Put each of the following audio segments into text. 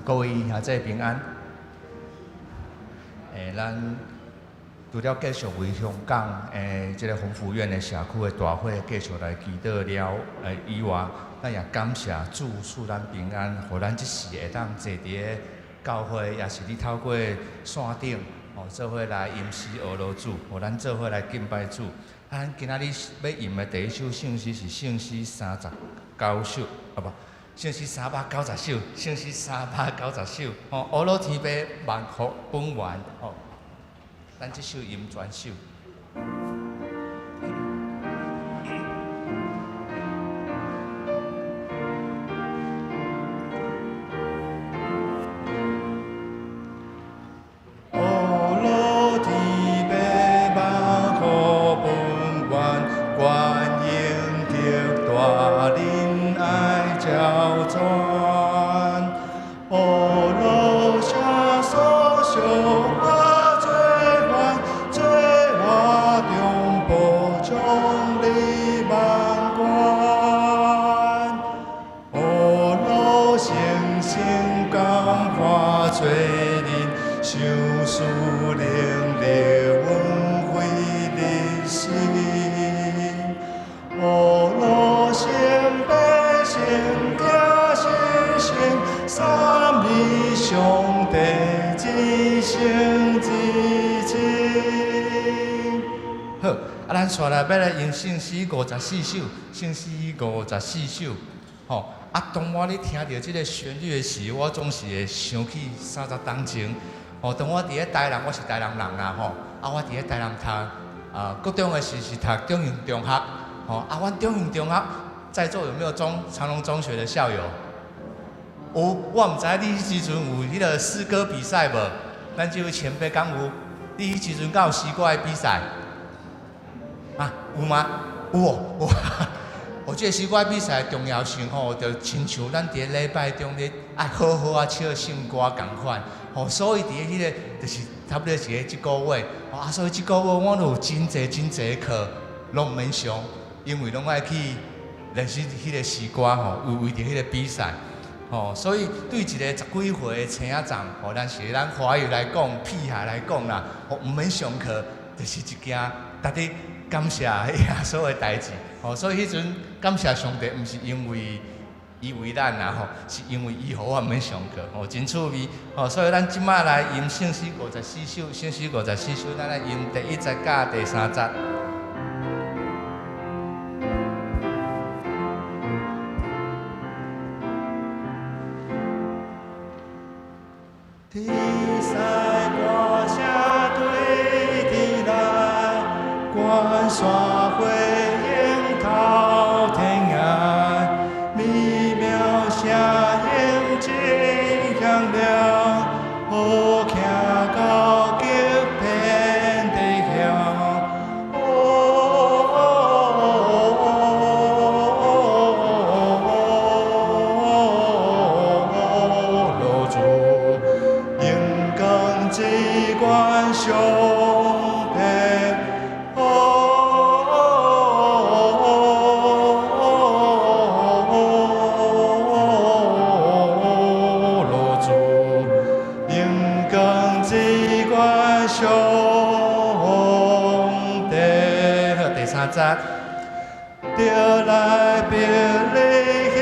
各位兄姊平安。咱除了繼續為香港這个宏福苑的社區的大火繼續來祈禱了以外，咱也感謝主賜咱平安，予咱這時會當坐佇咧教會，也是你透過線頂吼做伙來吟詩學羅主，予咱做伙來敬拜主。咱今仔日欲吟的第一首聖詩是聖詩39首，啊無，聖詩390首，聖詩390首，吼，呵羅天父萬福本源，吼，咱這首吟全首。呵羅天父萬福本源，觀榮極大仁愛照傳。呵羅聖所惜化罪犯，罪我中保獎勵萬關。呵羅聖神感化罪人，賞賜能力恩惠日新。呵羅聖父聖子聖神，三一上帝至聖至親。好，啊，咱紲來欲來吟聖詩54首，聖詩54首，吼。啊，當我咧聽著這个旋律的時，我總是會想起30冬前。吼，當我佇咧台南，我是台南人啦，吼。啊，我佇咧台南讀國中的時是讀中興中學，吼。啊，阮中興中學在座有沒有中長榮中學的校友？有，我毋知你彼時陣有彼个詩歌比賽無？咱這位前輩敢有？你彼時陣敢有詩歌的比賽？啊，有嗎？有哦，有。哦，這个詩歌比賽的重要性吼，就親像咱佇咧禮拜中咧愛好好仔唱聖歌仝款，吼，所以佇咧彼个就是差不多是咧這個月，啊，所以這個月我有真濟真濟課攏毋免上，因為攏愛去練習彼个詩歌吼，為為著彼個比賽，吼，所以對一个十幾歲的青仔叢，吼，咱是咱華語來講，屁孩來講啦，吼，毋免上課，就是一件值得感謝耶穌的代誌，吼，所以彼陣感謝上帝，毋是因為伊為咱啦，吼，是因為伊予我毋免上課，吼，真趣味，吼，所以咱這擺來吟聖詩54首，聖詩54首，咱來吟第一節佮第三節。天使歌聲對天來，關山回應滔天涯，美妙聲音真響亮，好聽到極遍地響。哦羅主，榮光至懸上帝。哦羅主，榮光至懸上帝。好，第三節。著來伯利恆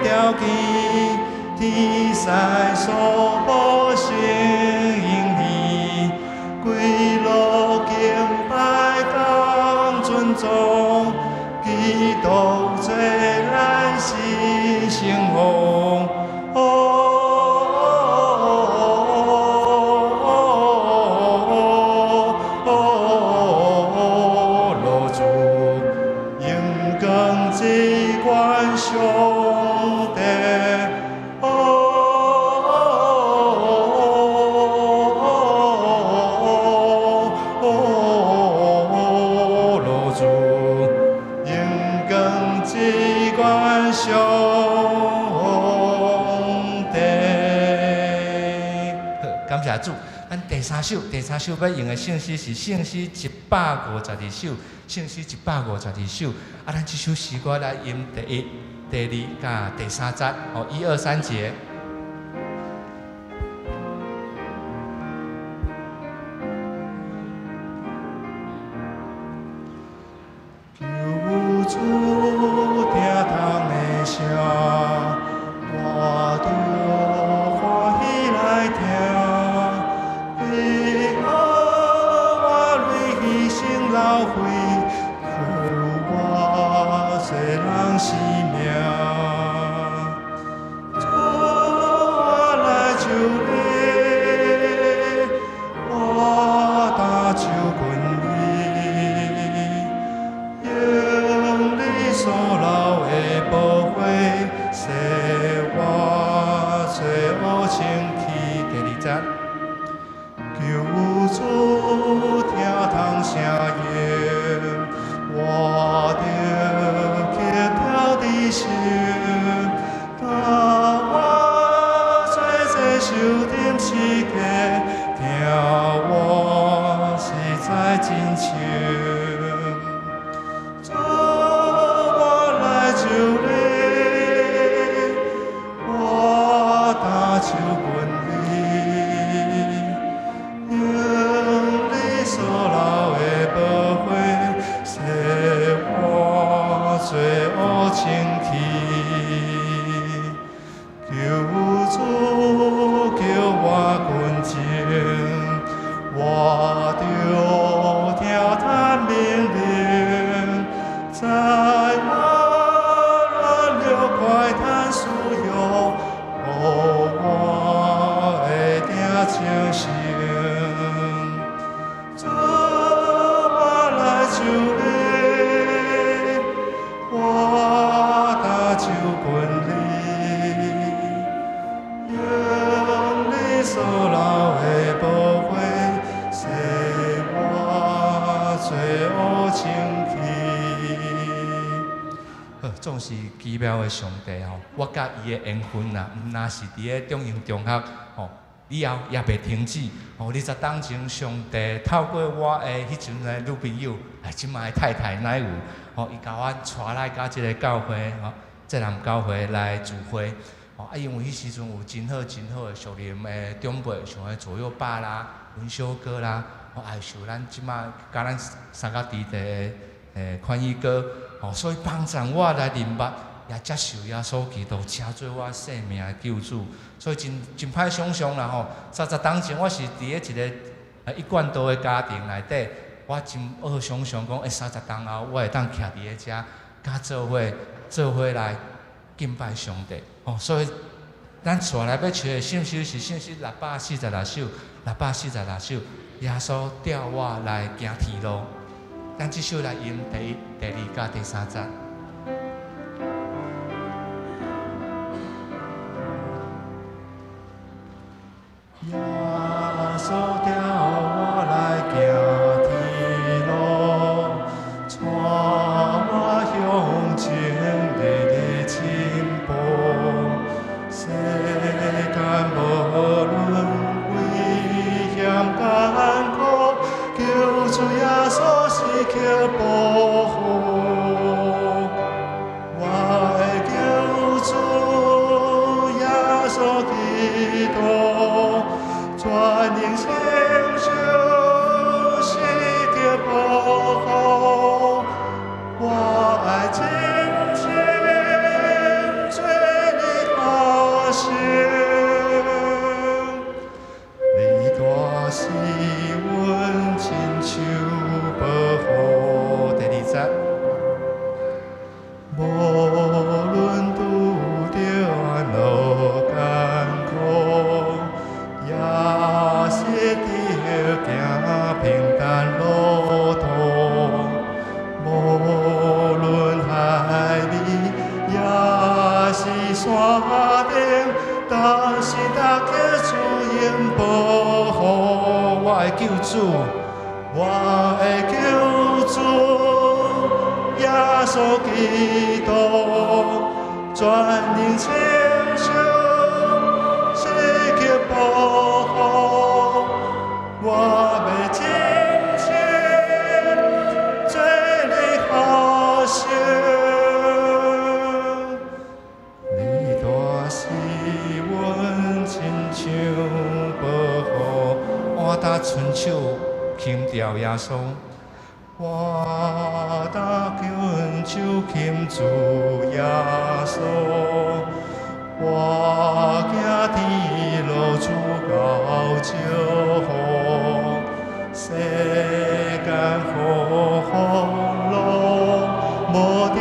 條件，天使所報聖嬰兒，跪落敬拜當尊崇，基督做咱新生王。哦羅主，榮光至懸上帝。哦羅主，榮光至懸上帝。好，感謝主。咱第三首，第三首欲用的聖詩是聖詩152首，聖詩152首。啊，咱這首詩歌來吟第一、第二佮第三節，哦，一二三節。主聽通的聲，我著歡喜來聽。你予我淚犧牲流血，救我世人生命。主，我來求你，我擔手近你，用你所流的寶血，洗我罪惡清去。第二節，求主聽通聲音，我著刻牢佇心，當我做這受釘十架，疼我實在真深。主，我來求你，我擔手近你，用你所流的寶血，洗我罪惡清去。求主叫我近前，我著聽他命令，在我軟弱快嘆需要，予我會定清醒。主，我來求你，我擔手近你，用你所流的寶血，洗我罪惡清去。好，總是奇妙的上帝吼，我佮伊的緣分啊，毋若是佇咧中英中學吼，以後也袂停止。吼，20冬前，上帝透過我的彼陣的女朋友，啊，這擺的太太乃有，吼，伊共我帶來佮這个教會，吼，浙南教會來聚會。吼，啊，因為彼時陣有真好真好的屬靈的長輩，像彼左右爸啦、文修哥啦，吼，也受咱這擺佮咱三甲弟弟的寬裕哥，吼，所以幫助我來認捌，也接受耶穌基督，成做我生命的救主。所以真真歹想象啦吼，30冬前我是佇咧一个一貫道的家庭內底，我真學想象講，30冬後我會當徛佇咧遮，佮做伙來敬拜上帝。哦，所以咱紲來欲唱的聖詩是聖詩646首，646首，耶穌帶我來行天路。咱這首來用第一、第二佮第三節。耶穌帶我來行天路，帶我向前日日進步。世間無論危險艱苦，求主耶穌時刻保護。我的救主耶穌基督，全能聖手時刻保護。我愛真心做你學生，你大是阮親像保護。第二節，無論拄著安怎艱苦，也是得行平坦路途。無論海邊也是山頂，但是得求主永保護。我的救主，我的救主耶穌基督，全能聖手時刻保護。我欲真心做你學生，你大是阮親像保護。我搭伸手輕調耶穌，我逐緊手牽主耶穌，我行天路主高祝福，世間風風浪無定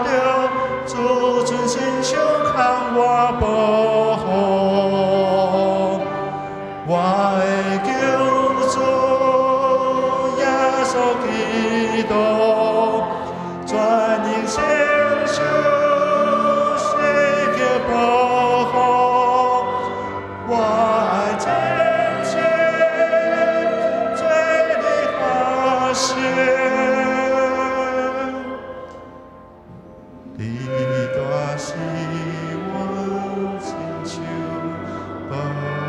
著，主盡心相看我保護，我的救主耶穌基督，全能聖手洗潔保護，我愛前程做你發現，你大是阮親手保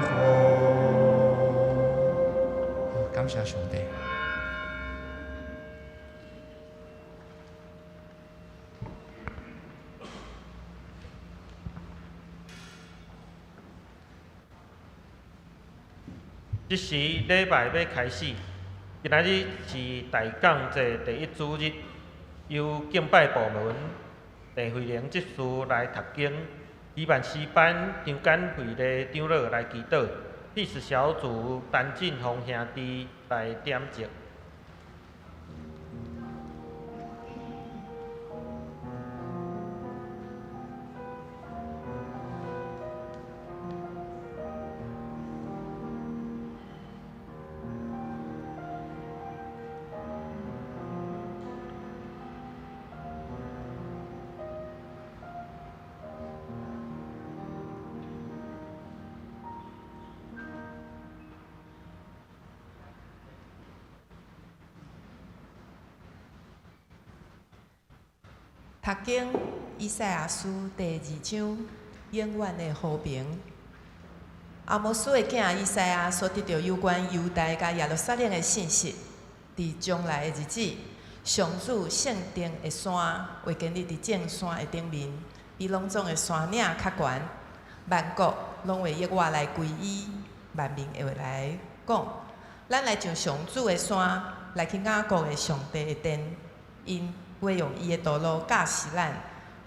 護。感謝上帝。這時禮拜欲開始，今仔日是大降節第一主日，由敬拜部門鄭慧玲執事來讀經，希望詩班張簡慧麗長老來祈禱，彼此小組陳進峰兄弟來點燭。讀經以賽亞書第二章，永遠的和平。阿摩司的囝以賽亞所得著有關猶大佮耶路撒冷的信息，佇將來的日子，上主聖殿的山會建立佇眾山的頂面，比攏總的山嶺較懸，萬國攏會依我來歸依，萬民會來講：咱來上上主的山，來去雅各的上帝的殿，𪜶會用伊的道路教示咱，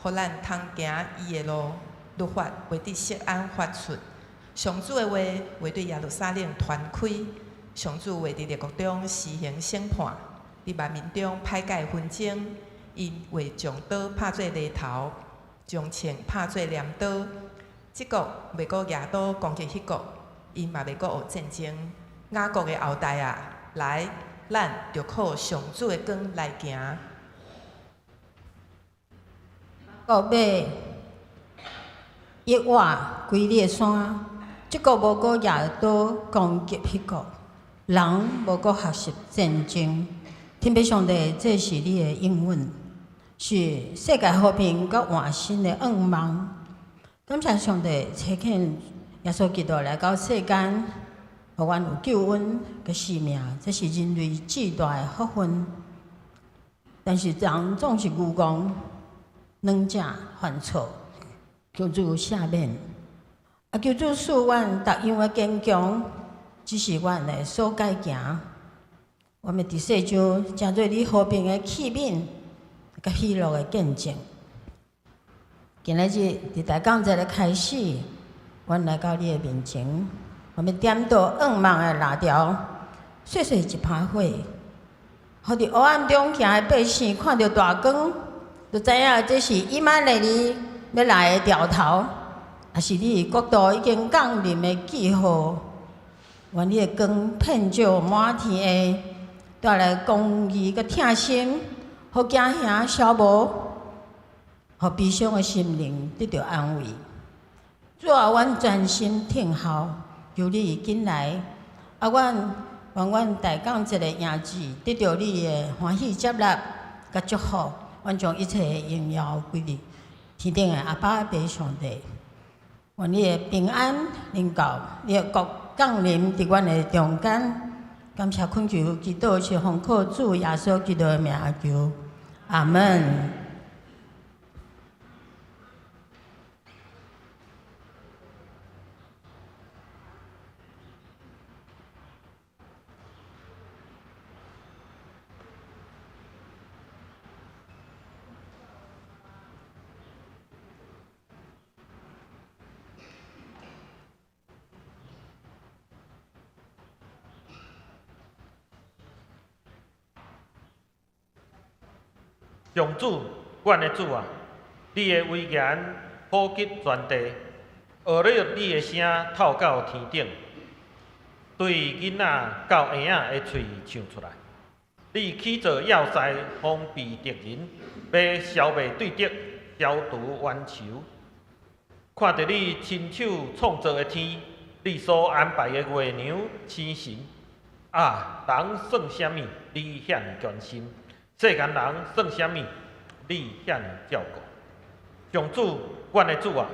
予咱通行伊的路。律法會佇錫安發出，上主的話會對耶路撒冷傳開，上主會佇列國中施行審判，佇萬民中排解紛爭。𪜶會將刀拍做犁頭，將槍拍做鐮刀。這國袂閣舉刀攻擊彼國，𪜶嘛袂閣學戰爭。雅各的後代啊，來，咱著靠上主的光來行。國欲依我歸你的山，這國無閣舉刀攻擊彼國，人無閣學習戰爭。天父上帝，這是你的應允，是世界和平佮換新的願望。感謝上帝，差遣耶穌基督來到世間，予阮有救恩佮生命，這是人類至大的福分。但是人總是愚戇。軟正犯錯，求主赦免。啊，求主賜阮逐樣的堅強，指示阮的所該行。我們佇世上成做你和平的器皿，佮喜樂的見證。今仔日佇大降節的開始，阮來到你的面前，我們點著願望的蠟燭，細細一捧火，予佇黑暗中行的百姓看著大光。就知影這是以馬內利欲來的兆頭，也是你國度已經降臨的記號。願你的光遍照滿天下，帶來公義佮疼心，予驚嚇消無，予悲傷的心靈得著安慰。主啊，阮專心聽候，求你緊來。啊，阮願阮大降節的迎子得著你的歡喜接納佮祝福。阮將一切的榮耀歸予天頂的阿爸父上帝。願你的平安臨到，你的國降臨佇阮的中間。感謝懇求祈禱是奉靠主耶穌基督的名求，阿門。上主，阮的主啊，你的威严普及全地，呵咾你的声透到天顶，对囡仔到婴仔的喙唱出來。你起造要塞，防備敵人，欲消滅對敵，消除冤仇。看著你親手創造的天，你所安排的月娘星辰，啊，人算啥物？你遐爾關心；世間人算啥物？你遐爾照顧。上主，阮的主啊，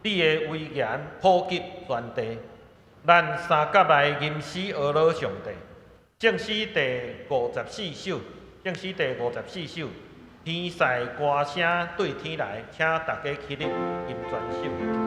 你的威嚴普及全地。咱三甲來吟詩呵咾上帝。聖詩第五十四首，聖詩第五十四首，天使歌聲對天來，請大家起立吟全首。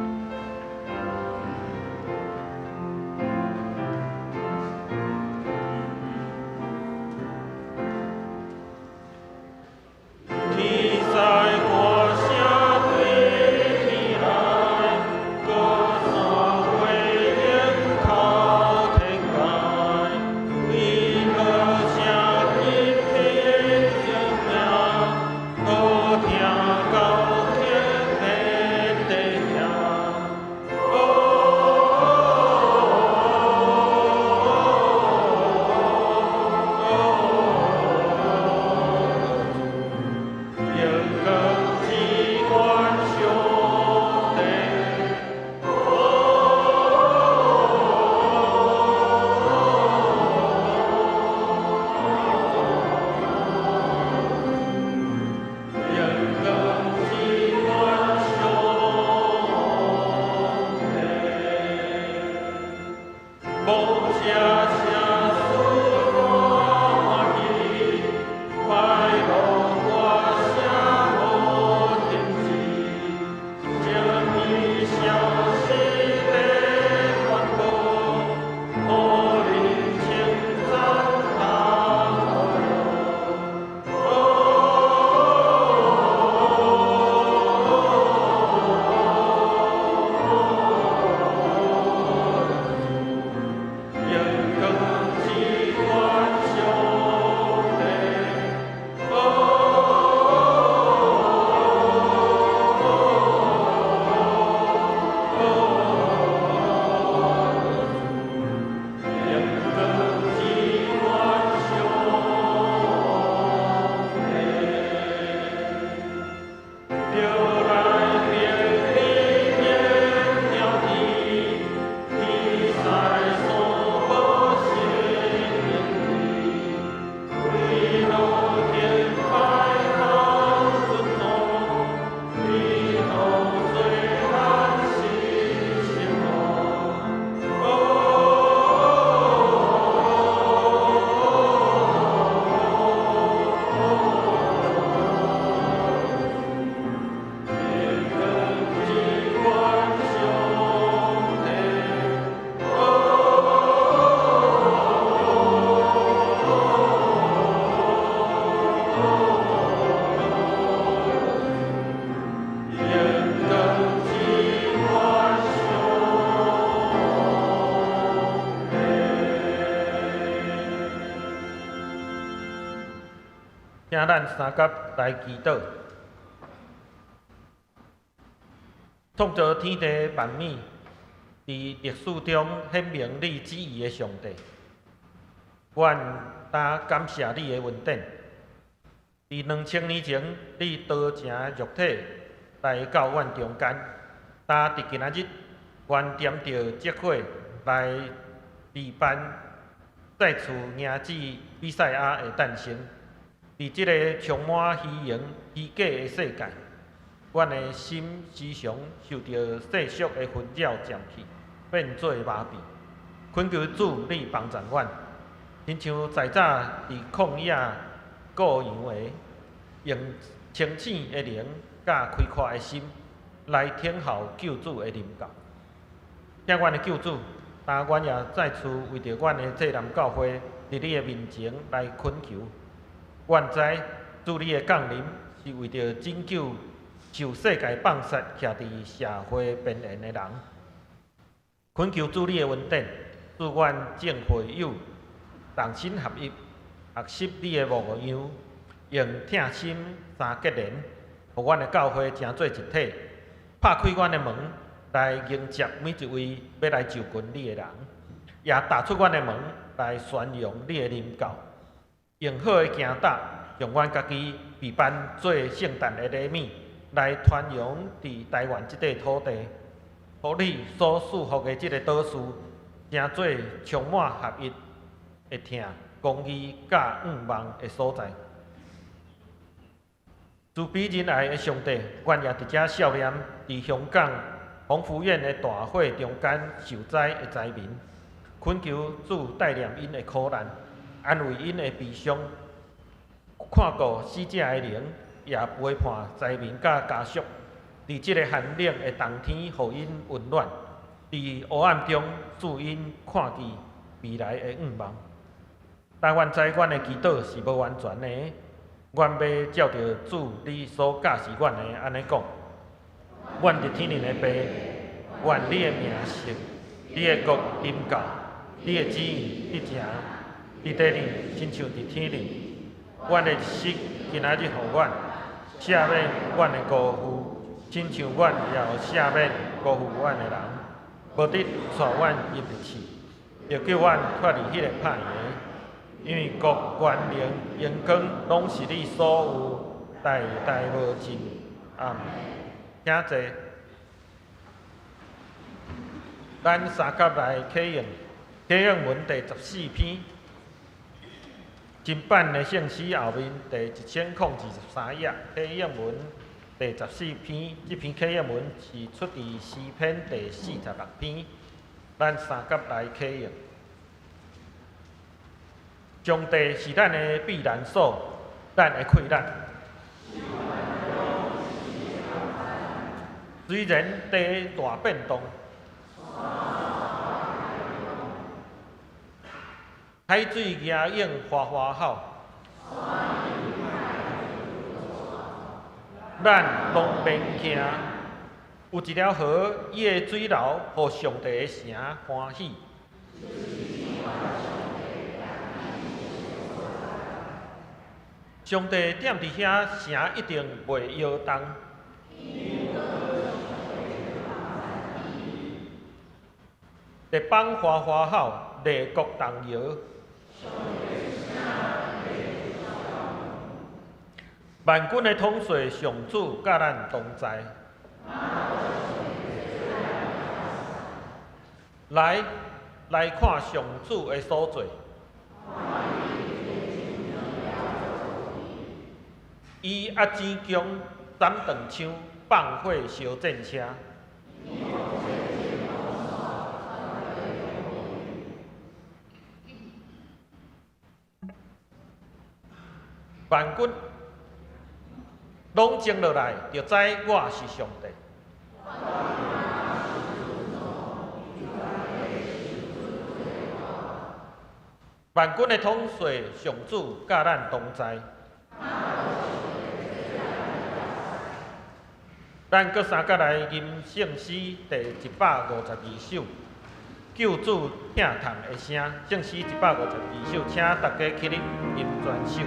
請咱三甲來祈禱，創造天地萬物，佇歷史中顯明你旨意的上帝，阮當感謝你的恩典。佇2000年前，你道成肉體來到阮中間，當佇今仔日，阮踮著這火來備辦再次迎接彌賽亞的誕生。佇這个充滿虛榮、虛假的世界，阮的心時常受著世俗的紛擾佔去，變做麻痹。懇求主，你幫助阮，親像在早佇曠野顧羊的，用清醒的靈佮開闊的心來等候救主的臨到。請阮的救主，當阮也再次為著阮的濟南教會，佇你的面前來懇求。阮知主你的降臨是為著拯救受世界放殺、徛佇社會邊緣的人。懇求主你的恩典，使阮眾會友同心合一，學習你的模樣，用疼心三結連，予阮的教會成做一體，拍開阮的門來迎接每一位欲來就近你的人，也踏出阮的門來宣揚你的臨到。用好的行踏，將阮家己備辦做聖誕的禮物，來傳揚佇台灣這塊土地，予你所賜福的這个島嶼，成做充滿合一的疼、公義佮向望的所在。慈悲仁愛的上帝，阮也佇遮數念佇香港宏福苑的大火中間受災的災民，懇求主帶念𪜶的苦難，安慰𪜶的悲傷，看顧死者的靈，也陪伴災民佮家屬，佇這个寒冷的冬天，予𪜶溫暖；佇黑暗中，賜𪜶看見未來的向望。但阮知阮的祈禱是無完全的，阮欲照著主你所教示阮的按呢講：阮佇天頂的父，願你的名聖，你的國臨到，你的旨意得成，佇地頂親像佇天頂。阮的日食今仔日予阮，赦免阮的辜負，親像阮也有赦免辜負阮的人，無得帶阮入試，著救阮脫離彼个歹的。因為國、權能、榮光，攏是你所有，代代無盡。阿們。請坐。咱三甲來啟用啟應文第14篇，新版的聖詩後面第1023頁，啟應文第十四篇，這篇啟應文是出佇詩篇第46篇。咱三甲來啟用。上帝是咱的避難所，咱的氣力。雖然地大變動，海水驚湧嘩嘩吼，咱攏免驚。有一條河，伊的水流予上帝的城歡喜。上帝踮佇遐，城一定袂搖動。列邦嘩嘩吼，列國動搖。萬軍的統帥上主佮咱同在。來，來看上主的所做。伊壓錢弓，斬斷槍，放火燒戰車。萬軍攏靜落來，就知我是上帝。萬軍的統帥上主佮咱同在。咱閣三角來吟聖詩第152首，救主疼痛的聲。聖詩152首，請大家起立吟全首。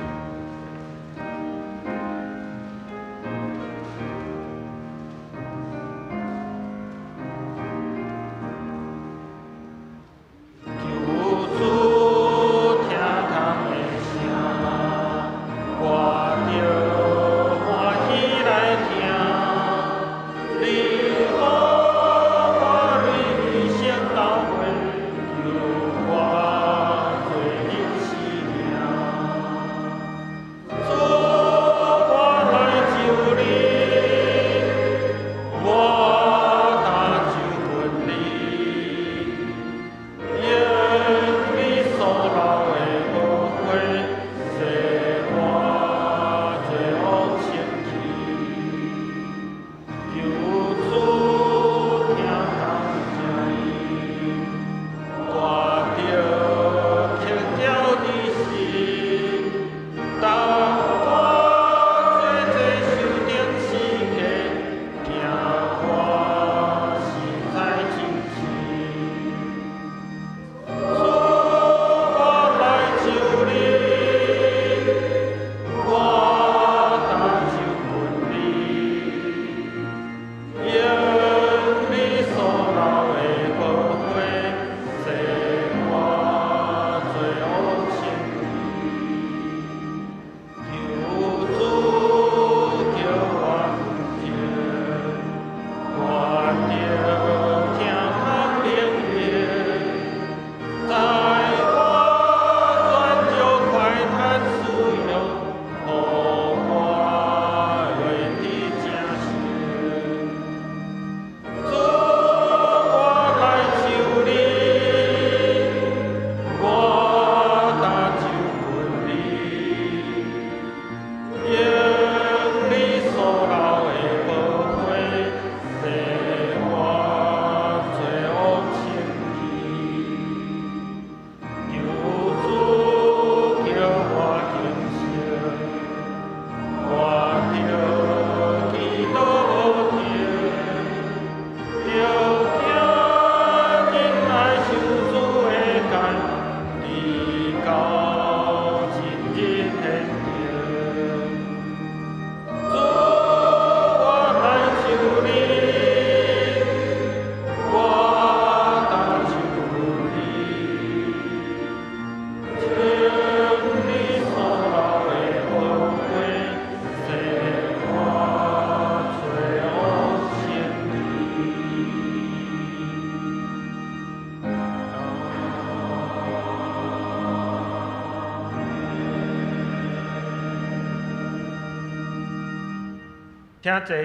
請坐。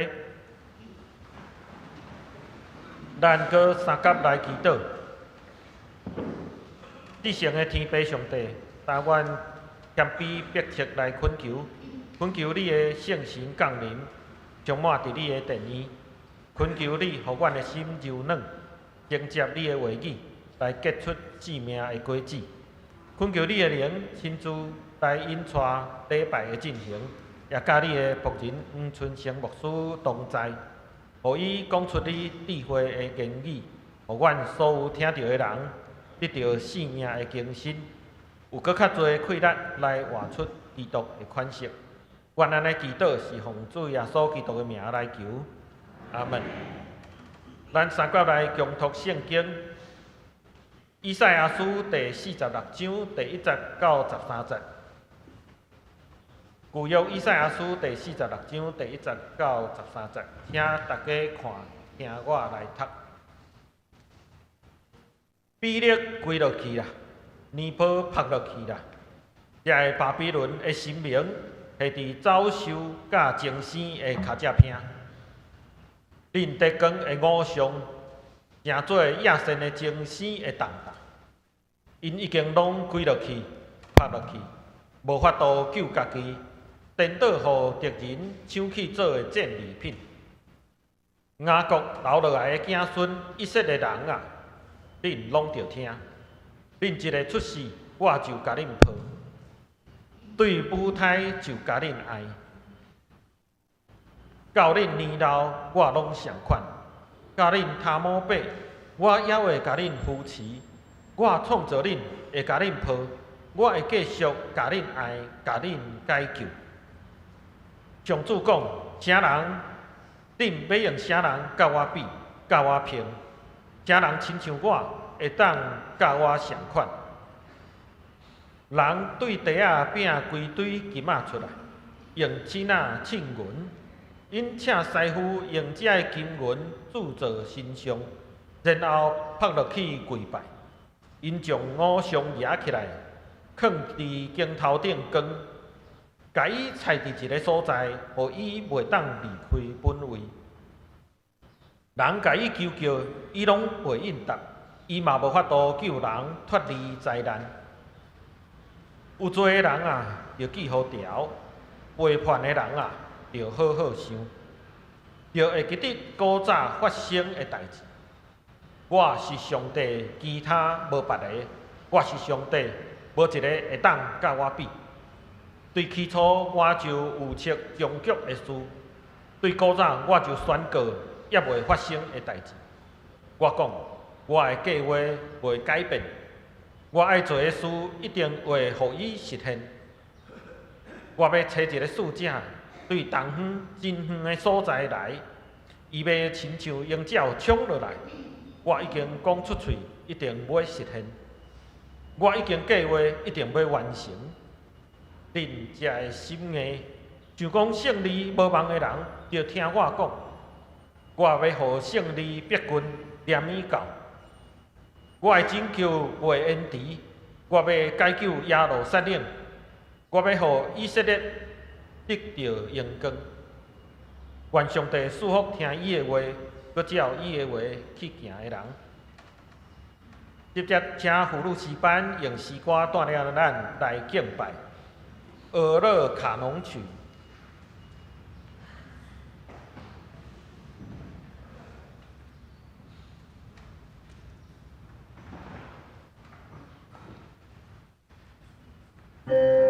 咱閣相佮來祈禱。至聖的天父上帝，但阮謙卑迫切來懇求，懇求你的聖神降臨，充滿佇你的殿院，懇求你，予阮的心柔軟，承接你的話語，來結出生命的果子。懇求你的靈親自來引帶禮拜的進行，也佮你的僕人黃春生牧師同在，予伊講出你智慧的言語，予阮所有聽著的人得著生命的更新，有閣較濟氣力來活出基督的款式。阮按呢祈禱是奉主耶穌基督的名來求，阿門。咱三國來共讀聖經，以賽亞書第四十六章第一節到十三節。舊約以賽亞書第四十六章第一節到十三節，請大家看，聽我來讀。比勒跪落去啦，尼波拍落去啦，遮个巴比倫的神明係佇走獸佮精生的跤跡坪，恁大光的偶像，成做野獸的精生的重擔，𪜶已經攏跪落去，拍落去，無法度救家己，顛倒予敵人搶去做的戰利品。雅各留落來的子孫以色列人啊，恁攏著聽，恁一个出世，我就共恁抱；對母胎就共恁愛。到恁年老，我攏仝款；到恁頭毛白，我猶會共恁扶持。我創造恁，會共恁抱，我會繼續共恁愛，共恁解救。上主講：啥人？恁欲用啥人佮我比，佮我拼？啥人親像我，會當佮我仝款？人對地仔拚規堆金仔出來，用錢仔稱銀，𪜶請師傅用這个金銀鑄造神像，然後拍落去跪拜。𪜶將偶像舉起來，囥佇鏡頭頂光，共伊徛佇一个所在，予伊袂當離開本位。人共伊求叫，伊攏袂應答，伊嘛無法度救人脫離災難。有罪的人啊，著記予牢；背叛的人啊，著好好想，著會記得古早發生的代誌。我是上帝，其他無別个。我是上帝，無一個會當佮我比。對起初我就預測終局的事，對古早我就宣告猶未發生的代誌。我講，我的計劃袂改變，我愛做的事一定會予伊實現。我欲差一个使者對東方真遠的所在來，伊欲親像鷹鳥衝落來。我已經講出喙，一定欲實現。我已經計劃，一定欲完成。恁遮个心硬，想講勝利無望的人，著聽我講。我欲予勝利逼近，連綿到。我的拯救袂延遲，我欲解救耶路撒冷，我欲予以色列得著榮光。願上帝賜福聽伊的話，閣照伊的話去行的人。接著，請傅魯斯班用詩歌帶領咱來敬拜。俄勒卡農曲。我的心。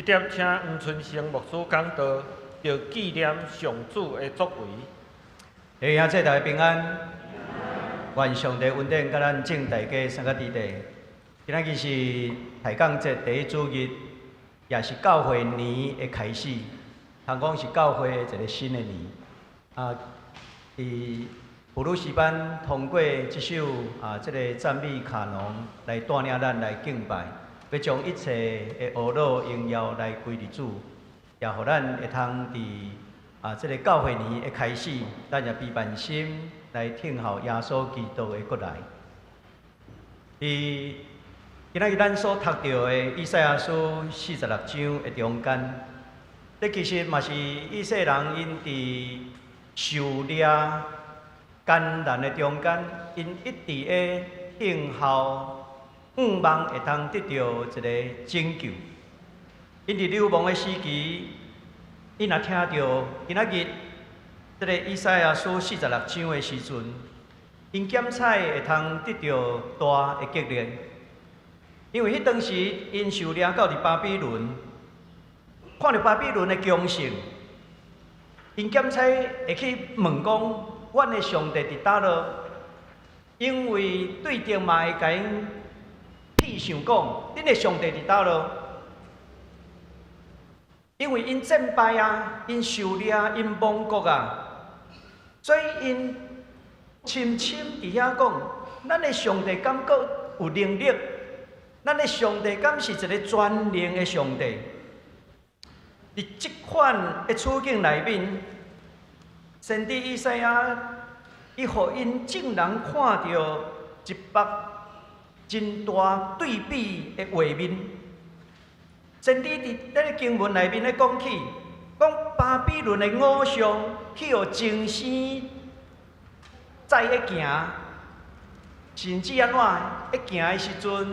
點請黃春生牧師講道，著紀念上主的作為。弟兄姊妹大家平安，願上帝恩典佮咱眾大家三個弟弟。今仔日是抬槓節第一主日，也是教會年的開始，通講是教會一個新的年。啊，佇普魯士班通過這首啊，這個讚美卡農來帶領咱來敬拜，欲將一切的呵咾榮耀來歸予主，也予咱會通佇啊這個教會年的開始，咱也備萬心來聽候耶穌基督的閣來。佇今仔日咱所讀著的以賽亞書四十六章的中間，這其實嘛是以色列人𪜶佇受掠艱難的中間，𪜶一直咧等候，向望會通得著一个拯救。𪜶佇流亡的時期，𪜶若聽著今仔日這个以賽亞書四十六章的時陣，𪜶檢採會通得著大的激勵。因為彼當時𪜶受掠到佇巴比倫，看著巴比倫的強盛，𪜶檢採會去問講：阮的上帝佇佗落？因為對敵嘛會共𪜶戲想講：恁的上帝佇佗落？因為𪜶戰敗啊，𪜶受掠，𪜶亡國啊，所以𪜶深深佇遐講：咱的上帝敢閣有能力？咱的上帝敢是一个全能的上帝？佇這款的處境內面，先知以賽亞伊予𪜶眾人看著一幅真大對比的畫面。先知佇這个經文內面咧講起，講巴比倫的偶像去予精生載咧行，甚至按怎咧行的時陣，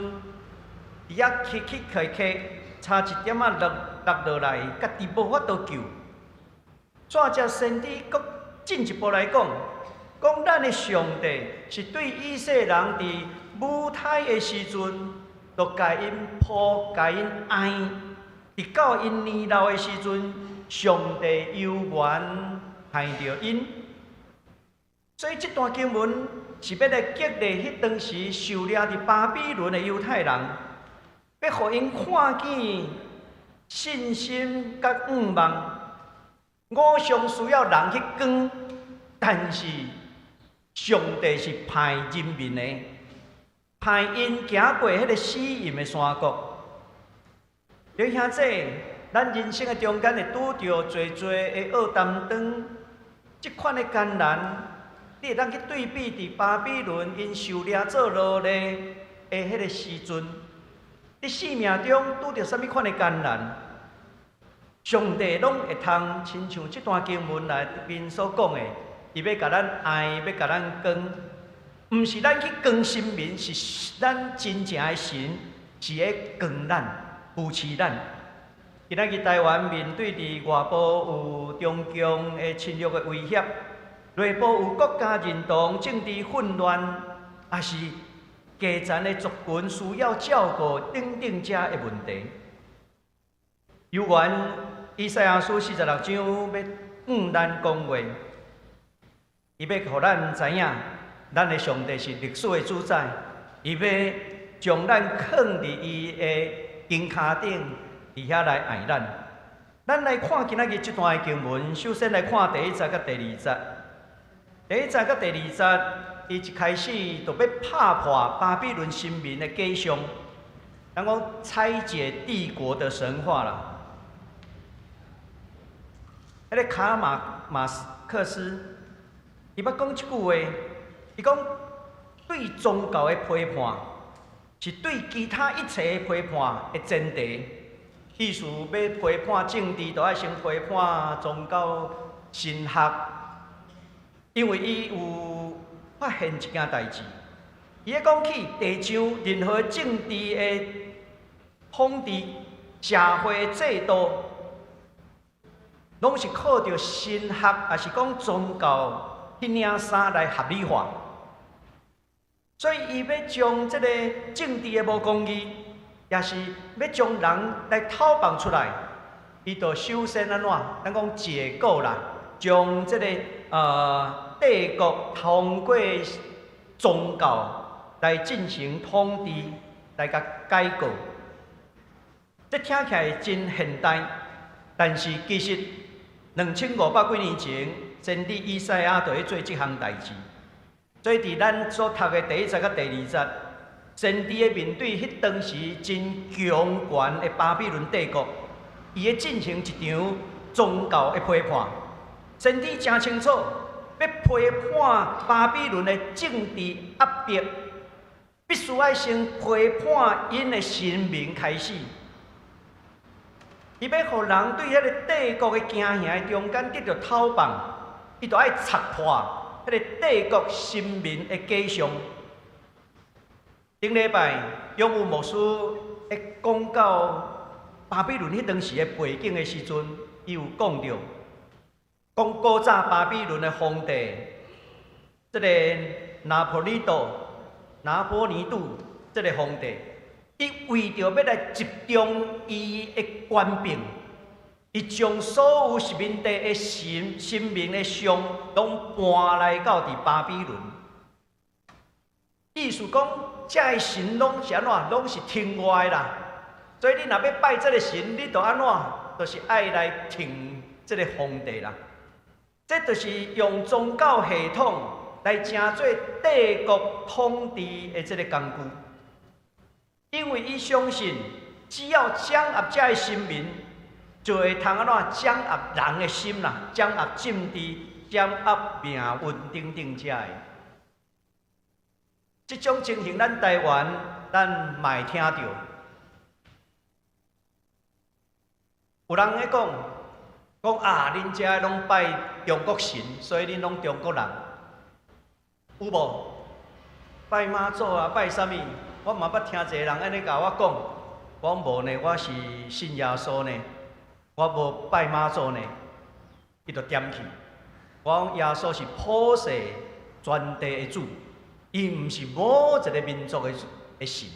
佇遐磕磕磕磕，差一點仔落落落來，家己無法度救。煞才先知閣進一步來講，講咱的上帝是對以色列人佇母胎的時陣，就共𪜶抱、共𪜶愛，直到𪜶年老的時陣，上帝猶原愛著𪜶。所以這段經文是欲來激勵彼當時受掠佇巴比倫的猶太人，欲予𪜶看見信心佮向望。偶像需要人去扛，但是上帝是派人民的，派𪜶行過彼个死蔭的山谷。弟兄姊，咱人生的中間會拄著濟濟的惡擔當，這款的艱難，你會當去對比佇巴比倫𪜶受掠做奴隸的彼个時陣，你生命中拄著啥物款的艱難？上帝攏會通親像這段經文內面所講的，伊欲共咱愛，欲共咱扛，毋是咱去扛神明，是咱真正的神是咧扛咱、扶持咱。今仔日台灣面對佇外部有中共的侵略的威脅，內部有國家認同、政治混亂，抑是基層的族群需要照顧等等這的問題。猶原以賽亞書四十六章欲向咱講話，伊欲予咱知影，咱的上帝是歷史的主宰，伊欲將咱囥佇伊的肩胛頂，佇遐來愛咱。咱來看今仔日這段的經文，首先來看第一節佮第二節。第一節佮第二節，伊一開始就欲拍破巴比倫神明的假象，人講拆解帝國的神話啦。彼个卡爾馬克思，伊捌講一句話，伊講對宗教的批判是對其他一切的批判的前提。意思欲批判政治，都愛先批判宗教神學，因為伊有發現一件代誌。伊咧講起地上任何政治的統治、社會制度，攏是靠著神學，抑是講宗教彼領衫來合理化。所以，伊欲將這个政治的無公義，也是欲將人來討放出來，伊就首先按怎？咱講解構啦，將這個帝國通過宗教來進行統治，來共解構。這聽起來真現代，但是其實2500幾年前，先知以賽亞就咧做這項代誌。所以佇咱所讀的第一節佮第二節，先知咧面對彼當時真強權的巴比倫帝國，伊咧進行一場宗教的批判。先知誠清楚，欲批判巴比倫的政治壓迫，必須愛先批判𪜶的神明開始。伊欲予人對彼個帝國的驚嚇的中間得著討放，伊就愛拆破彼個帝國神明的假象。頂禮拜勇武牧師咧講到巴比倫彼當時的背景的時陣，伊有講著，講古早巴比倫的皇帝，這個拿破里多、拿波尼度這個皇帝，伊為著欲來集中伊的權柄，伊將所有殖民地的神神明的像攏搬來到佇巴比倫。意思講，這个神攏是按怎？攏是聽我的啦。所以你若欲拜這個神，你就按怎？就是愛來聽這個皇帝啦。這就是用宗教系統來成做帝國統治的這個工具。因為伊相信，只要掌握這个神明，就會通按怎掌握人的心啦，掌握政治，掌握命運等等這个。這種情形，咱台灣咱嘛會聽著。有人咧講，講啊，恁遮攏拜中國神，所以恁攏中國人，有無？拜媽祖啊，拜啥物？我嘛捌聽一個人按呢共我講，我講無呢，我是信耶穌呢，我無拜媽祖呢，伊就點去。我講耶穌是普世全地的主，伊毋是某一個民族的神。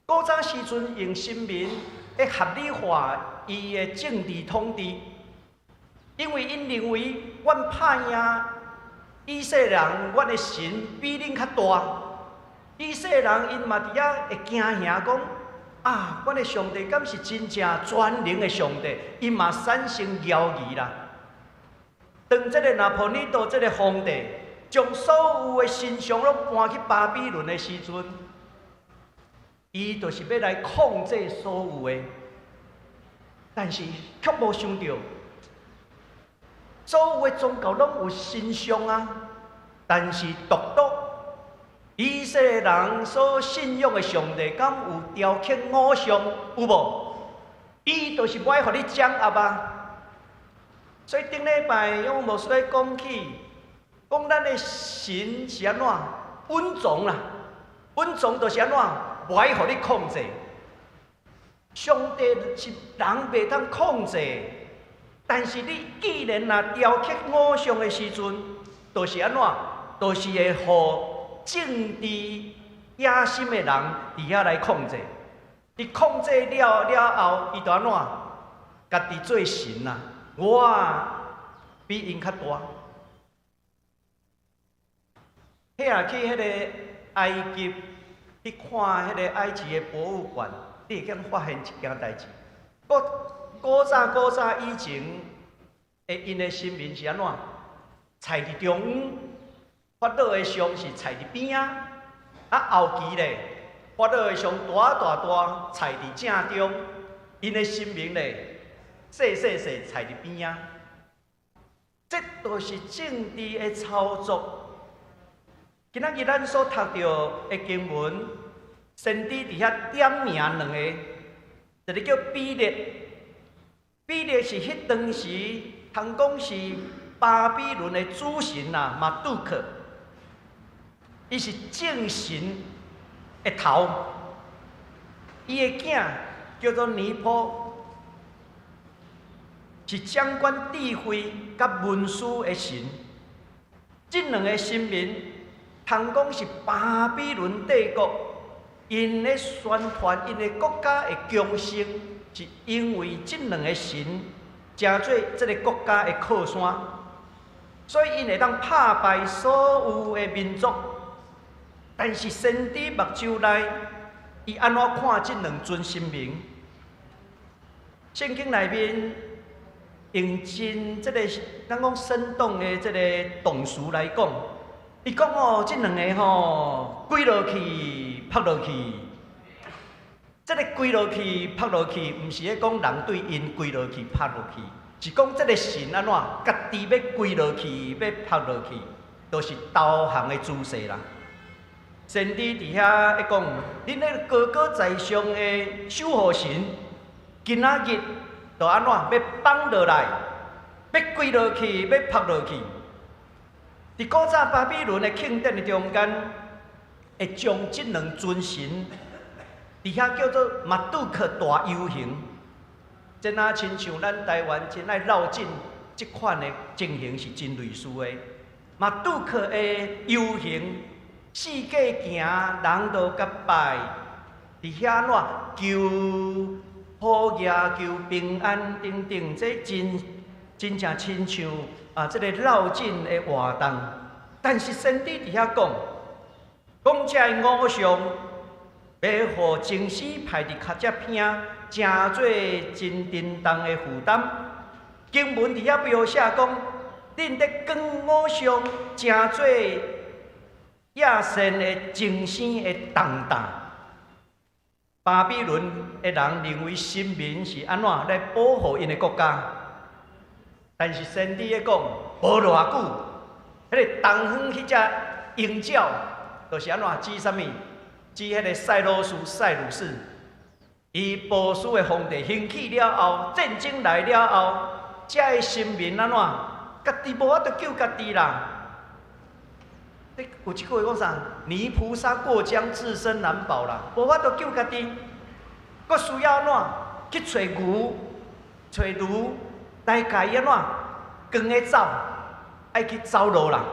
古早時陣用神明來合理化伊的政治統治，因為𪜶認為阮拍贏以色列人，阮的神比恁較大。以色列人𪜶嘛佇遐會驚嚇講：啊，阮的上帝敢是真正全能的上帝？𪜶嘛產生猶疑啦。當這個拿破尼多這個皇帝將所有的神像攏搬去巴比倫的時陣，伊就是欲來控制所有的，但是卻無想著，所有的宗教攏有神像啊，但是獨獨以色列人所信仰的上帝，敢有雕刻偶像？有無？伊就是無愛予你掌握啊！所以頂禮拜勇牧師咧講起，講咱的神是按怎隱藏啦，隱藏就是按怎無愛予你控制。上帝是人袂當控制，但是你既然若雕刻偶像的時陣，就是按怎，就是會予政治野心的人佇遐來控制。伊控制了了後，伊就按怎，家己做神啊！我比𪜶較大。彼若去彼個埃及去看彼個埃及的博物館，你會當發現一件代誌。古古早古早以前，的𪜶的神明是按怎？踩佇中央，法老的像是踩佇邊仔，啊後期咧，法老的像大大大踩佇正中，𪜶的神明咧，細細細踩佇邊仔。這都是政治的操作。今仔日咱所讀著的經文，先知佇遐點名兩個，一个叫比勒，比勒是彼當時通講是巴比倫的主神啊，馬杜克，伊是眾神的頭，伊的囝叫做尼波，是掌管智慧佮文書的神。這兩个神明，通講是巴比倫帝國 𪜶咧宣傳𪜶的國家的強盛，是因為這兩个神成做這个國家的靠山，所以𪜶會當拍敗所有的民族。但是先知目睭內，伊按怎看這兩尊神明？聖經內面用真這个咱講生動的這个動詞來講，伊講哦，這兩个吼，跪落去，拍落去。這个跪落去，拍落去，毋是咧講人對𪜶跪落去，拍落去，是講這个神按怎，家己欲跪落去，欲拍落去，就是投降的姿勢啦。先知佇遐咧講，恁彼个高高在上的守護神，今仔日就按怎欲放落來，欲跪落去，欲拍落去。佇古早巴比倫的慶典的中間，會將這兩尊神，佇遐叫做馬杜克大遊行。這若親像咱台灣真愛繞境這款的情形是真類似的。馬杜克的遊行，四界行，人都共拜，佇遐按怎求好業、求平安等等，這真真正親像啊，這个繞境的活動。但是先知佇遐講，講這个偶像欲予祭司排佇跤脊邊，成做真沉重的負擔。經文佇遐描寫講，恁咧扛偶像，成做野善的精神的重擔。巴比倫的人認為神明是按怎來保護𪜶的國家，但是先知咧講，無偌久，彼个東方彼隻鷹鳥，就是按怎指啥物？指彼个賽羅斯、賽魯士，伊波斯的皇帝興起了後，戰爭來了後，遮个神明按怎？家己無法度救家己啦。有一句話講啥？泥菩薩過江，自身難保啦，無法度救家己，閣需要按怎？去揣牛，揣驢來共伊按怎？扛咧走，愛去走路啦。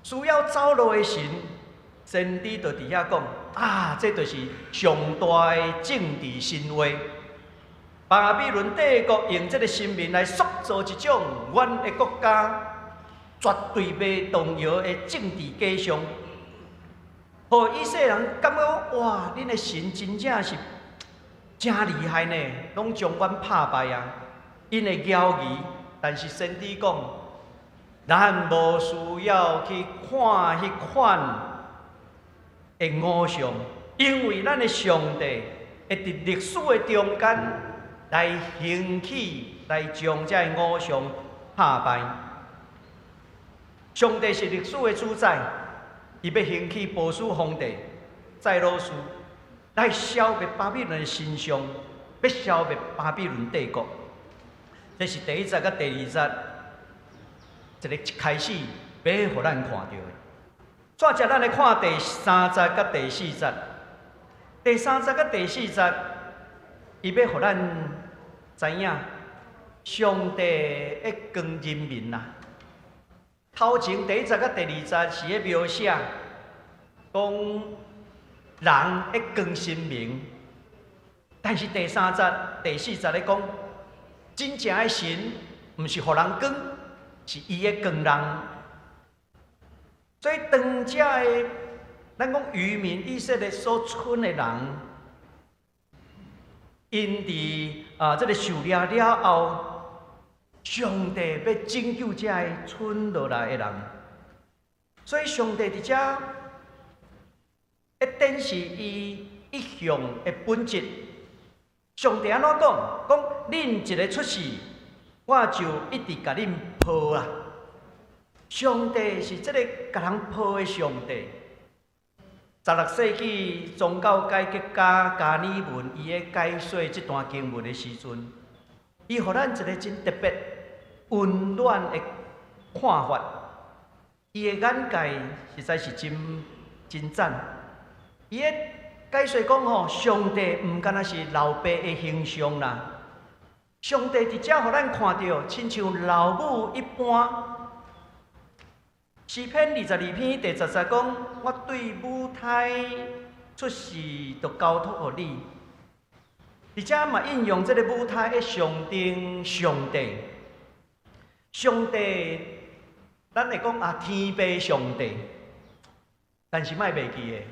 需要走路的神，先知就佇遐講啊，這就是上大的政治神話。巴比倫帝國用這个神明來塑造一種阮的國家絕對袂動搖的政治假象，予以色列人感覺哇，恁的神真正是誠厲害呢，攏將阮拍敗啊！𪜶會驕疑，但是先知講，咱無需要去看彼款的偶像，因為咱的上帝會佇歷史的中間來興起，來將這个偶像拍敗。上帝是歷史的主宰，伊欲興起波斯皇帝賽羅斯來消滅巴比倫的神像，欲消滅巴比倫帝國。這是第一節佮第二節，一個一開始欲予咱看著的。煞接咱來看第三節佮第四節。第三節佮第四節，伊欲予咱知影，上帝會光人民啦。頭前第一節佮第二節是咧描寫，講人會扛神明，但是第三節、第四節咧講，真正的神毋是予人扛，是伊會扛人。所以當遮的，咱講餘民以色列所剩的人，𪜶佇啊這个受掠了後，上帝欲拯救遮个剩落來的人，所以上帝佇遮會展示伊一向的本質。上帝按怎講？講恁一个出世，我就一直共恁抱啊！上帝是這个共人抱的上帝。16世紀宗教改革家加爾文伊咧解說這段經文的時陣，伊予咱一个真特別、溫暖的看法。伊的眼界實在是真真讚。伊咧解說講吼，上帝毋干焦是老爸的形象啦。上帝佇遮予咱看著，親像老母一般，詩篇22篇第10節講：我對母胎出世就交託予你。而且嘛應用這个母胎的象徵上帝。上帝，咱會講啊，天父上帝，但是莫袂記得，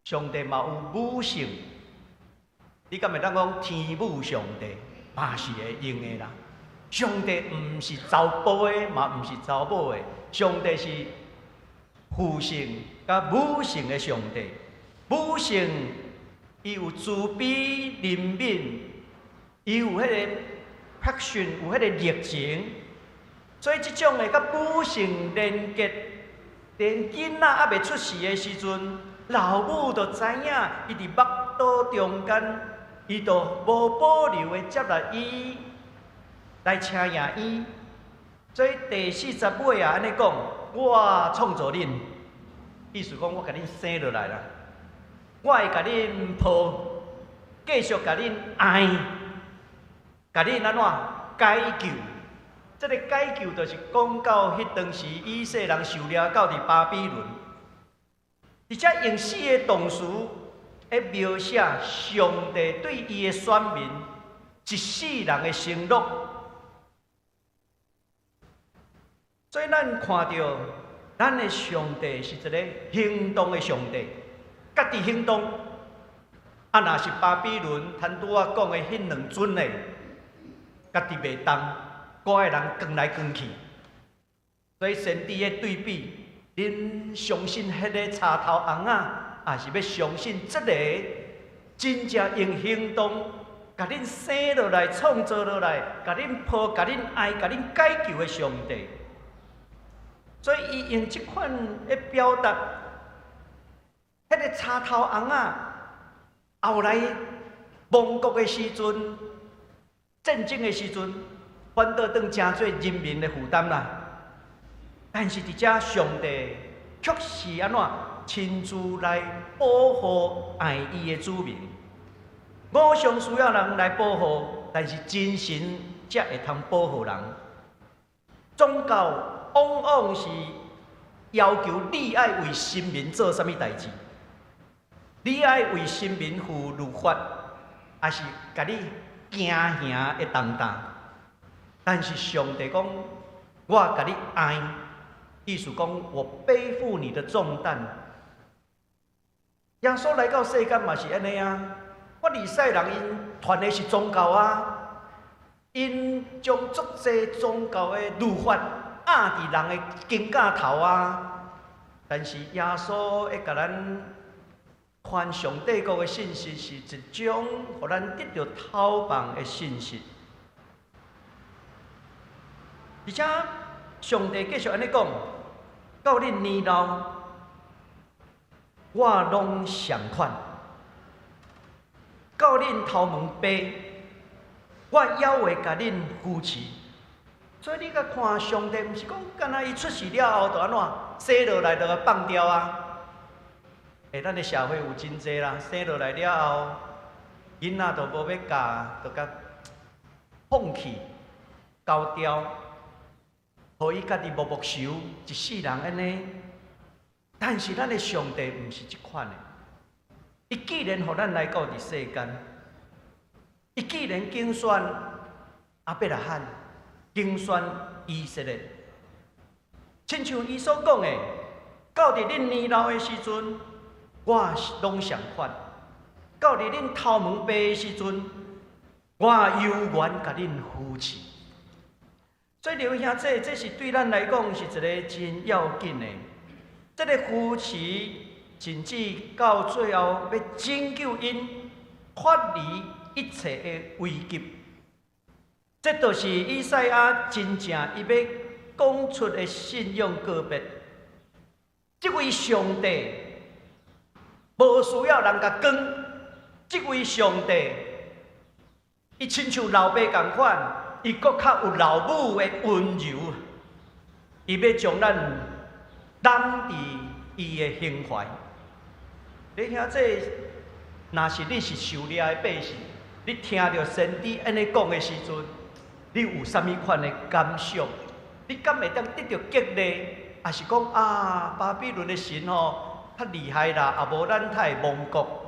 上帝嘛有母性。你敢會當講天母上帝，嘛是會用的啦。上帝毋是查埔的，嘛毋是查某的，上帝是父性佮母性的上帝。母性伊有慈悲憐憫，伊有彼个 passion，有彼個熱情，所以這種的佮母性連結，連囡仔猶未出世的時陣，老母就知影伊佇腹肚中間，伊就無保留的接納伊，來請養伊。所以第四節尾啊，按呢講，我創造恁，意思講我共恁生落來啦，我會共恁抱，繼續共恁愛，共恁按怎解救？這个解救就是講到彼當時以色列人受掠到佇巴比倫，而且用四个動詞來描寫上帝對伊的選民一世人的承諾。所以咱看著，咱的上帝是一个行動的上帝，家己行動。啊，若是巴比倫，頭拄仔講的彼兩尊的，家己袂動，閣愛人扛來扛去。所以先知的對比，恁相信彼个柴頭尪仔，抑是欲相信這个真正用行動，共恁生落來、創造落來、共恁抱、共恁愛、共恁解救的上帝？所以，伊用這款的表達，彼个柴頭尪仔，後來亡國的時陣，戰爭的時陣，反倒轉成做人民的負擔啦。但是佇遮上帝卻是按怎親自來保護愛伊的子民。偶像需要人來保護，但是真神才會通保護人。宗教往往是要求你愛為神明做啥物代誌，你愛為神明負律法，抑是共你驚嚇的重擔。但是上帝講，我共你愛，意思講我背負你的重擔。耶穌來到世間嘛是按呢啊，法利賽人𪜶傳的是宗教啊，𪜶將足濟宗教的律法壓佇人的肩胛頭啊，但是耶穌會共咱傳上帝國的信息，是一種予咱得著透放的信息。而且上帝繼續按呢講，到恁年老，我攏相款；到恁頭毛白，我猶會共恁扶持。所以你共看上帝，毋是講敢若伊出世了後就按怎生落來就共放掉啊？欸，咱的社會有真濟啦，生落來了後，囡仔就無欲教，就共放棄、交掉，予伊家己默默受一世人按呢。但是咱的上帝毋是這款的，伊既然予咱來到佇世間，伊既然揀選亞伯拉罕，揀選以色列，親像伊所講的，到佇恁年老的時陣，我攏相款；到佇恁頭毛白的時陣，我猶原共恁扶持。所以劉兄弟，這是對咱來講是一个真要緊的。這个扶持，甚至到最後欲拯救𪜶脫離一切的危急。這就是以賽亞真正伊欲講出的信仰告別。這位上帝無需要人共扛，這位上帝，伊親像老爸仝款，伊閣較有老母的溫柔，伊欲將咱攬佇伊的胸懷。你聽這，若是你是受掠的百姓，你聽著先知按呢講的時陣，你有啥物款的感想？你敢會當得著激勵？也是講啊，巴比倫的神吼較厲害啦，也無咱較會亡國。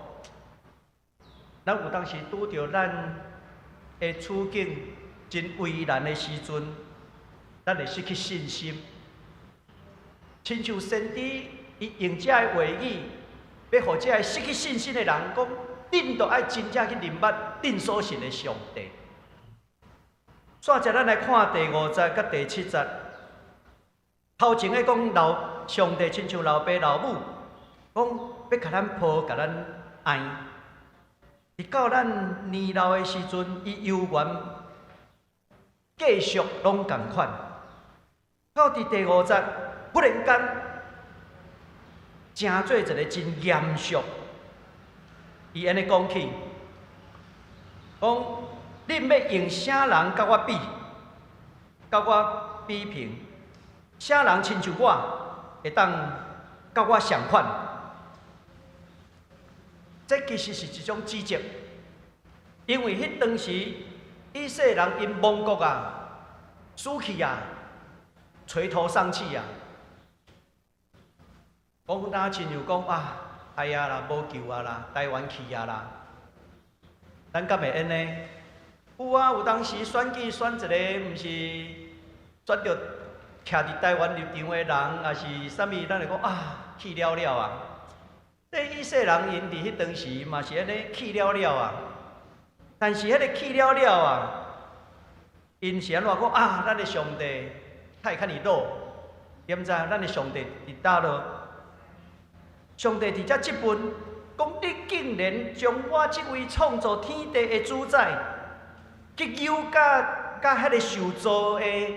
咱有當時拄著咱的處境真為難的時陣，咱會失去信心。親像先知伊用這个話語，欲予這个失去信心的人講：恁著愛真正去認捌恁所信的上帝。煞者咱來看第五節佮第七節，頭前咧講老上帝親像老爸老母，講欲共咱抱，共咱愛。直到咱年老的時陣，伊猶原繼續攏仝款。到佇第五節，忽然間，成做一个真嚴肅。伊按呢講起，講恁欲用啥人佮我比，佮我比平？啥人親像我，會當佮我相款？這其實是一種指責，因為彼當時以色列人𪜶亡國啊，死去啊，垂頭喪氣啊，講若親像講啊，哎呀啦，無救啊啦，台灣去啊啦，咱敢會按呢？有啊，有當時選舉選一个，毋是選著徛佇台灣立場的人，抑是啥物，咱會講啊，去了了啊。這以色列人𪜶佇彼當時嘛是按呢去了了啊，但是彼个去了了啊，𪜶是按怎講啊？咱的上帝太較爾老，踮知咱的上帝佇佗落？上帝佇遮質問，講你竟然將我這位創造天地的主宰，去誘佮佮彼个受造的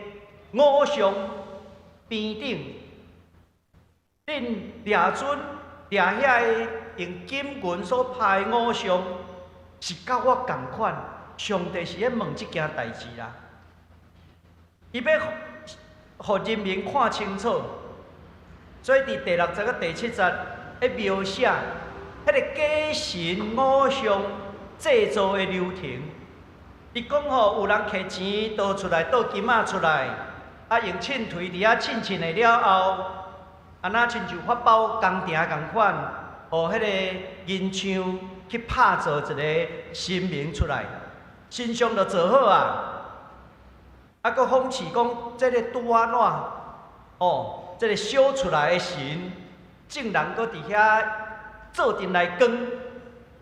偶像平等，恁掠准掠遐个用金銀所拍的偶像，是佮我仝款？上帝是咧問這件代誌啦。伊欲予人民看清楚，所以佇第六節佮第七節，咧描寫彼个假神偶像製造的流程。伊講吼，有人摕錢倒出來，倒金仔出來，啊用秤槌佇遐稱稱的了後，啊若親像法寶工廠仝款，予彼个銀匠去拍造一个神明出來，神像就做好啊。啊，閣諷刺講，這个拄按怎？哦，這个燒出來的神，竟然閣佇遐做陣來光，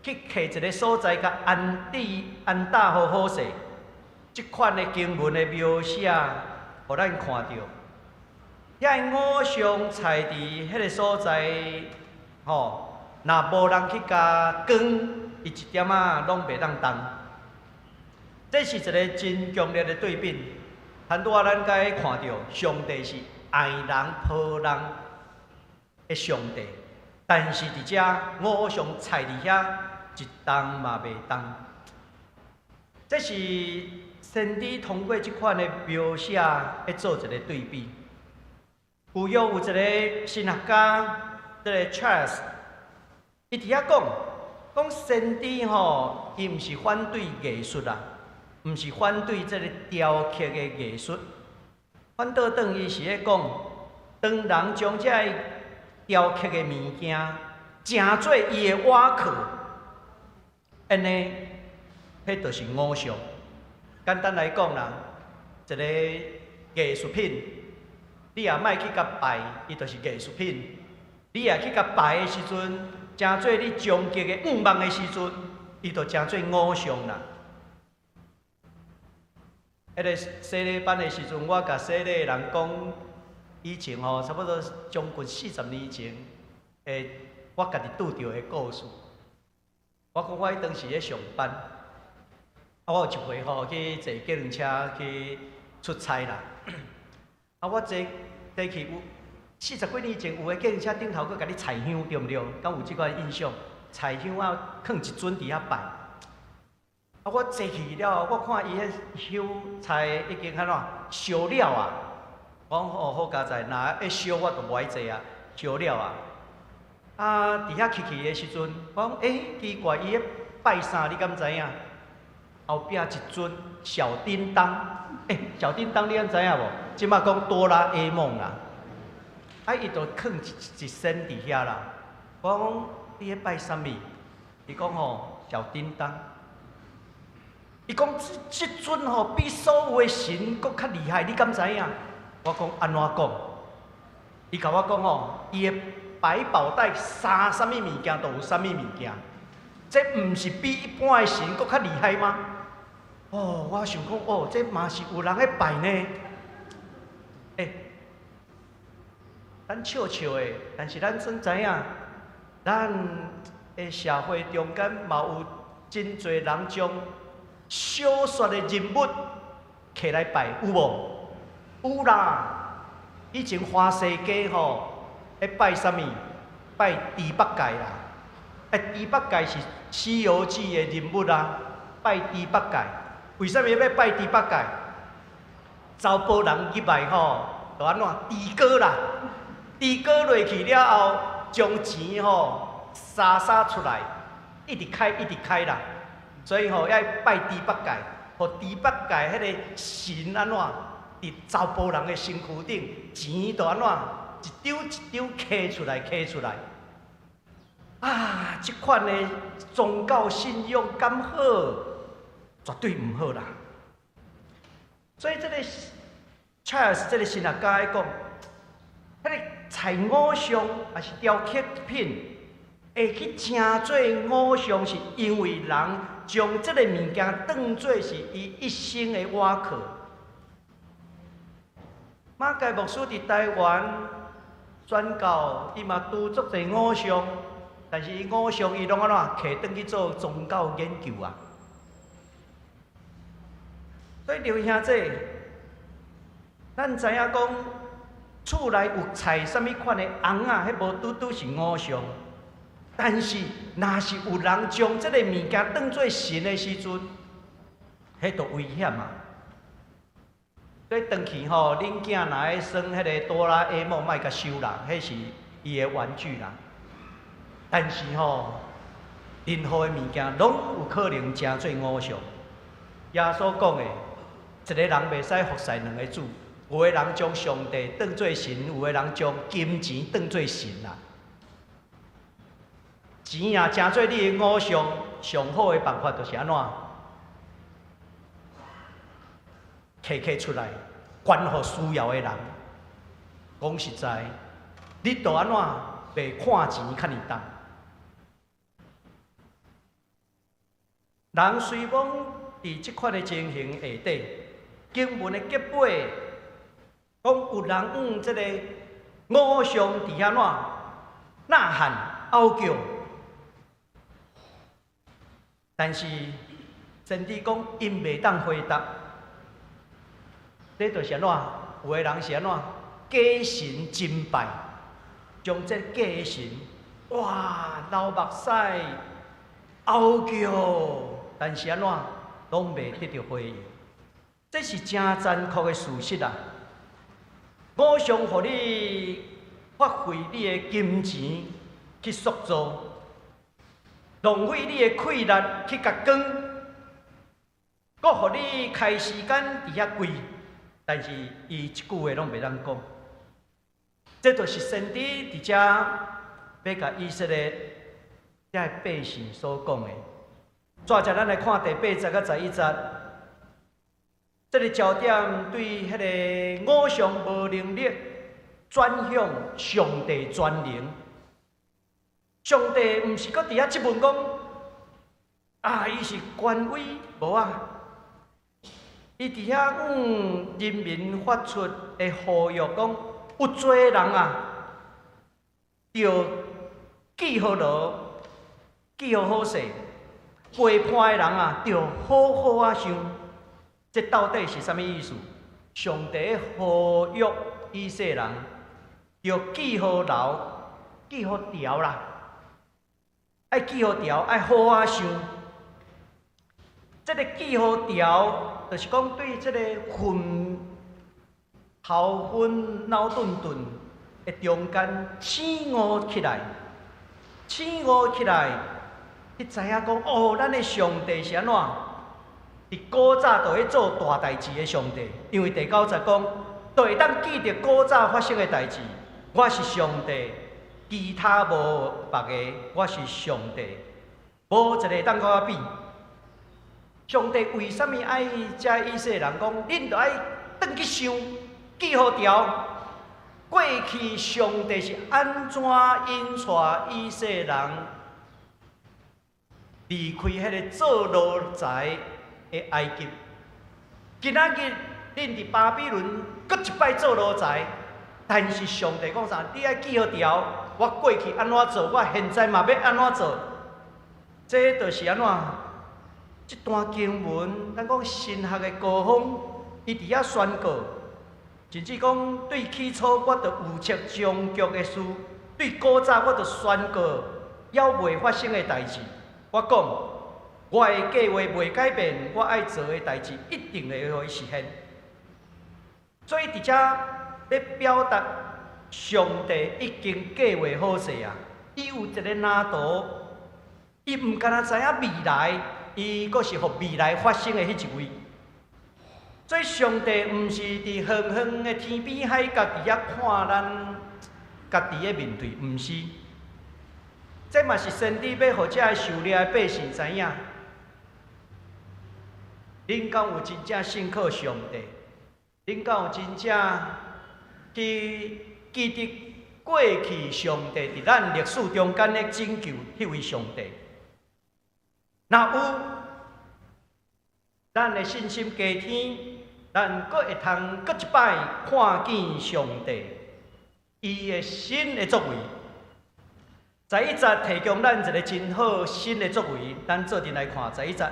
去摕一个所在共安置安搭好好勢。這款的經文的描寫，予咱看著，遐个偶像踩佇彼个所在，吼，若無人去共光，伊一點仔攏袂當動。這是一个真強烈的對比。拄拄仔咱該看著，上帝是愛人抱人的上帝，但是佇遮偶像踩佇遐一動嘛袂動。這是先知通過這款的描寫，來做一個對比。舊約有一个神學家，這个 Charles，伊佇遐講，講先知吼，伊毋是反對藝術啊，毋是反對這個雕刻的藝術，反倒轉伊是咧講，當人將這个雕刻的物件，成做伊的倚靠，按呢，彼就是偶像。簡單來講啦，一个藝術品，你也莫去共拜，伊就是藝術品。你若去共拜的時陣，成做你終極的願望的時陣，伊就成做偶像啦。彼个洗禮班的時陣，我共洗禮的人講，以前吼，差不多將近40年前，我家己拄著的故事。我講我彼當時咧上班，啊，我有一回吼去坐計程車去出差啦。啊，我坐坐去有四十幾年前，有的計程車頂頭閣共你插香，對毋對？敢有這款印象？插香啊，囥一尊佇遐拜。啊！我坐去了後，我看伊彼香菜已經按怎燒了啊！我講哦，好佳哉，若會燒我就無愛坐啊，燒了啊！啊，佇遐去去的時陣，我講欸，奇怪，伊咧拜啥？你敢知影？後壁一尊小叮當，欸，小叮當你敢知影無？這馬講哆啦 A 夢啦。啊，伊就囥一一仙佇遐啦。我講你咧拜啥物？伊講吼小叮當。伊講這這尊吼比所有的神閣較厲害，你敢知影？我講按怎講？伊共我講吼，伊的百寶袋塞啥物物件都有啥物物件，這毋是比一般的神閣較厲害嗎？哦，我想講哦，這嘛是有人咧拜呢。欸，咱笑笑的，但是咱算知影，咱的社會中間嘛有真濟人將小說的人物揢來拜，有無？有啦。以前華西街吼，咧拜啥物？拜豬八戒啦。欸，豬八戒是《西遊記》的人物啊，拜豬八戒。為啥物欲拜豬八戒？查埔人入來吼，就按怎？豬哥啦，豬哥落去了後，將錢吼灑灑出來，一直開一直開啦。所以吼，愛拜豬八戒，予豬八戒彼个神按怎？佇查埔人的身軀頂，錢就按怎？一張一張揢出來，揢出來。啊，這款的宗教信仰敢好？絕對毋好啦。所以這個查爾斯這個神學家講，彼个採偶像抑是雕刻品，會去稱做偶像，是因為人將這個物件當做是伊一生的倚靠。馬偕牧師佇台灣宣教，伊嘛拄足濟偶像，但是伊偶像伊攏按怎揢轉去做宗教研究啊？所以劉兄弟，咱知影講，厝內有採啥物款的尪仔，彼無拄拄是偶像。但是，若是有人將這个物件當做神的時陣，彼就危險啊！所以轉去吼，恁囝若愛耍彼个哆啦 A 夢，莫共收啦，彼是伊的玩具啦。但是吼，任何的物件攏有可能成做偶像。耶穌講的，一个人袂使服侍兩個主，有的人將上帝當做神，有的人將金錢當做神啦。錢若成做你的偶像，上好的辦法就是按怎？揢揢出來，捐予需要的人。講實在，你就按怎袂看錢較爾重？人雖罔佇這款的情形下底，經文的結尾講有人向這個偶像佇遐怎吶喊嗷叫，但是先知講𪜶袂當回答。這就是按怎？有的人是按怎？假神真拜，將這假神，哇，流目屎，嗷叫，但是按怎？攏袂得著回應。這是真殘酷的事實啊！偶像予你發揮你的金錢去塑造，浪費你的氣力去共扛，閣予你開時間佇遐跪。但是伊一句話攏袂當講，這就是先知佇遮欲共以色列遮个百姓所講的。煞來咱來看第八節佮11節，這个焦點對彼个偶像無能力轉向上帝全能。上帝毋是閣佇遐質問講，啊，伊是權威無啊？伊佇遐向人民發出的呼籲，講有濟人啊，著記號羅，記號好勢，背叛的人啊，著好好仔想，這到底是啥物意思？上帝呼籲以色列人，著記號留，記號條啦，愛記號條，愛好仔想。這个記號條，就是講對這个昏頭昏腦鈍鈍的中間醒悟起來，醒悟起來，去知影講哦，咱的上帝是按怎？佇古早就咧做大代誌的上帝，因為第九節講，就會當記著古早發生的代誌，我是上帝，其他無別个，我是上帝，無一個會當佮我比。上帝為啥物愛遮以色列人講，恁著愛轉去想，記予牢，過去上帝是按怎引帶以色列人離開彼个做奴才的埃及？今仔日恁佇巴比倫閣一擺做奴才，但是上帝講啥？你愛記予牢，我過去按怎做，我現在嘛欲按怎做？這就是按怎？這段經文，咱講神學的高峰，伊佇遐宣告，甚至講對起初我就預測終局的事，對古早我就宣告猶未發生的代誌。我講，我的計劃袂改變，我愛做的代誌一定會予伊實現。所以佇遮欲表達，上帝已經計劃好勢啊！伊有一个藍圖，伊毋干焦知影未來，伊閣是予未來發生的彼一位。所以上帝毋是佇遠遠的天邊海角佇遐看咱家己的面對，毋是。這嘛是先知欲予這个受掠的百姓知影，恁敢有真正信靠上帝？恁敢有真正去記得過去上帝佇咱歷史中間的拯救彼位上帝？若有，咱的信心加添，咱閣會通閣一擺看見上帝伊的新的作為。11節提供咱一个真好新的作為，咱做陣來看十一節。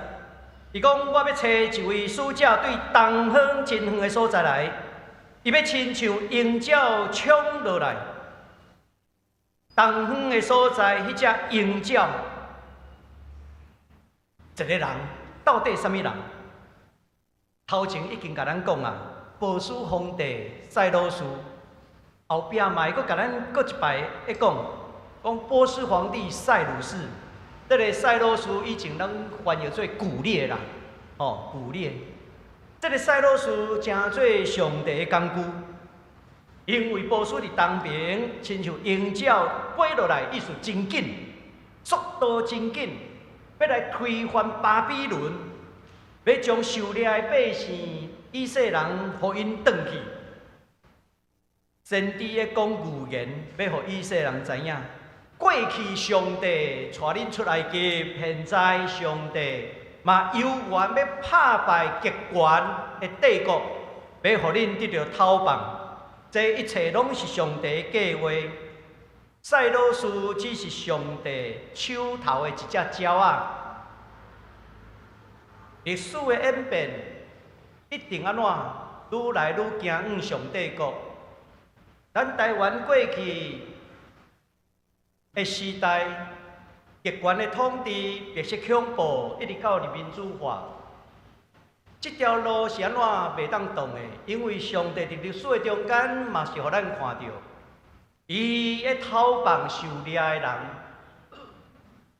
伊講：我欲差一位使者對東方真遠的所在來，伊欲親像鷹鳥衝落來。東方的所在，彼隻鷹鳥，一个人到底啥物人？頭前已經共咱講啊，波斯皇帝賽魯斯，後壁嘛會閣共咱閣一擺會講，講波斯皇帝賽魯士，這个賽魯斯以前攏翻譯做古列啦，哦，古列。這个賽魯斯成做上帝的工具，因為波斯佇東邊，親像鷹鳥飛落來，意思真緊，速度真緊，欲來推翻巴比倫，欲將受掠的百姓以色列人，予𪜶轉去。先知咧講預言，欲予以色列人知影，過去上帝帶恁出埃及，現在上帝嘛猶原欲拍敗極權的帝國，欲予恁得著逃放。這一切攏是上帝的計劃。賽魯斯只是上帝手頭的一隻鳥仔。歷史的演變一定按怎愈來愈行向上帝國。咱台灣過去的時代，極權的統治、白色恐怖，一直到民主化，這條路是按怎袂當動的？因為上帝佇歷史的中間嘛是予咱看著，伊咧討放受掠的人，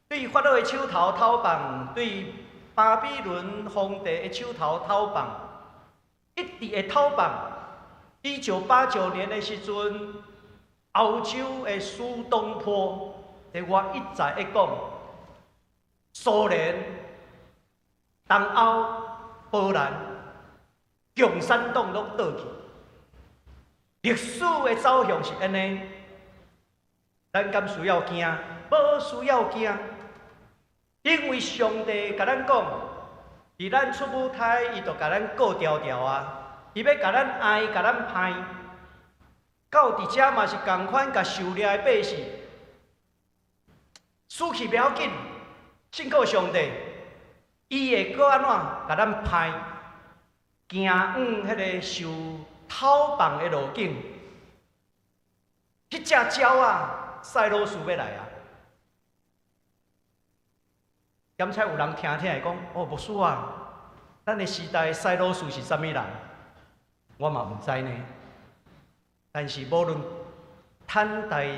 對法老的手頭討放，對巴比倫皇帝的手頭討放，一直會討放。1989年的時陣，歐洲的蘇東坡，我一再咧講，蘇聯、東歐、波蘭、共產黨攏倒去。歷史的走向是按呢，咱敢需要驚？無需要驚，因為上帝共咱講，佇咱出母胎，伊就共咱顧牢牢啊。伊欲共咱愛，共咱歹，到佇遮嘛是仝款，共受掠的百姓死去袂要緊，信靠上帝，伊會閣按怎共咱派，行往彼个受討放的路徑。彼隻鳥仔，賽魯斯欲來啊！敢猜有人聽聽會講：哦，牧師啊，咱的時代賽魯斯是啥物人？我嘛毋知呢。但是無論坦待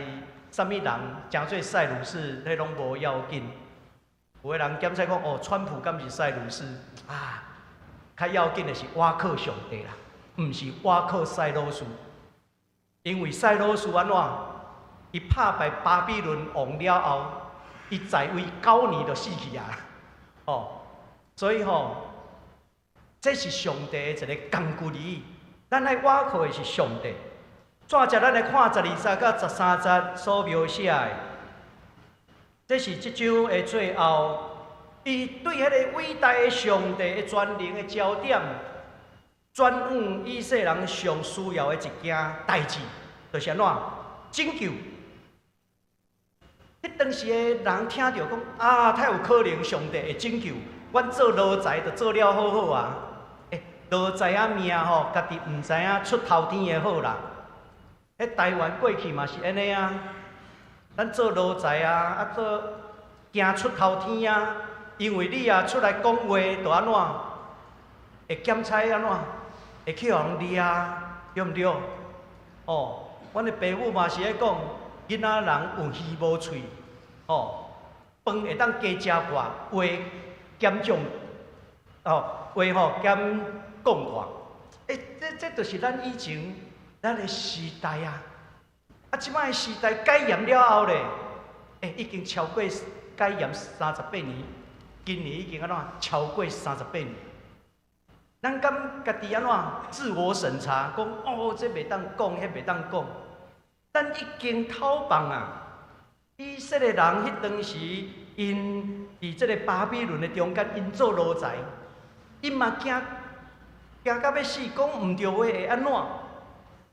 啥物人，成做賽魯斯，彼攏無要緊。有的人檢測講：哦，川普敢是賽魯斯啊？較要緊的是倚靠上帝啦，毋是倚靠賽魯斯。因為賽羅斯按怎？伊拍敗巴比倫王了後，伊在位9年就死去啊！哦，所以吼，這是上帝的一个工具哩。咱愛倚靠的是上帝。轉接咱來看12節佮13節所描寫的，這是這章的最後，伊對彼个偉大的上帝的權能的焦點，轉往以色列人上需要的一件代誌，就是按怎拯救。彼當時的人聽著講啊，太有可能上帝會拯救，阮做奴才就做了好好啊。欸，奴才仔命吼，家己毋知影出頭天的好啦。彼台灣過去嘛是按呢啊，咱做奴才啊，啊做驚出頭天啊，因為你若出來講話，就按怎會檢差按怎會去予人掠，對毋對？哦，阮的爸母嘛是咧講，囡仔人有耳無喙，哦，飯會當加食寡，話減講，哦，話吼減講寡。欸，這就是咱以前咱的時代啊！啊，這擺的時代解嚴了後咧，欸，已經超過解嚴38年，今年已經按怎超過三十八年。咱敢家己按怎自我審查，講哦，這袂當講，彼袂當講。咱已經透放啊！以色列人彼當時，𪜶佇這个巴比倫的中間，𪜶做奴才，𪜶嘛驚驚甲欲死，講毋對話會按怎？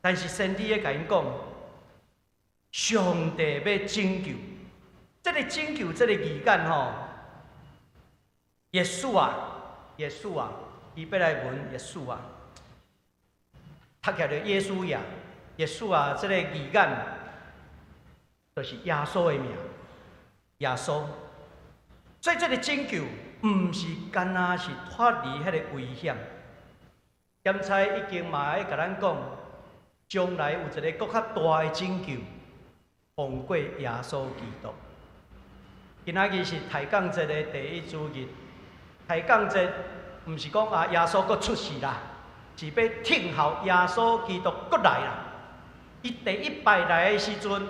但是先知咧共𪜶講，上帝欲拯救，這个拯救這个字眼吼，耶書亞，耶書亞，希伯來文耶書亞，讀起來就耶書亞，耶書亞這個字眼，就是耶穌的名，耶穌。所以這个拯救，毋是干焦是脫離彼个危險。檢差已經嘛愛共咱講，將來有一个閣較大的拯救，放過耶穌基督。今仔日是抬槓節的第一主日，抬槓節毋是講啊耶穌閣出世啦，是欲聽候耶穌基督閣來啦。伊第一擺來的時陣，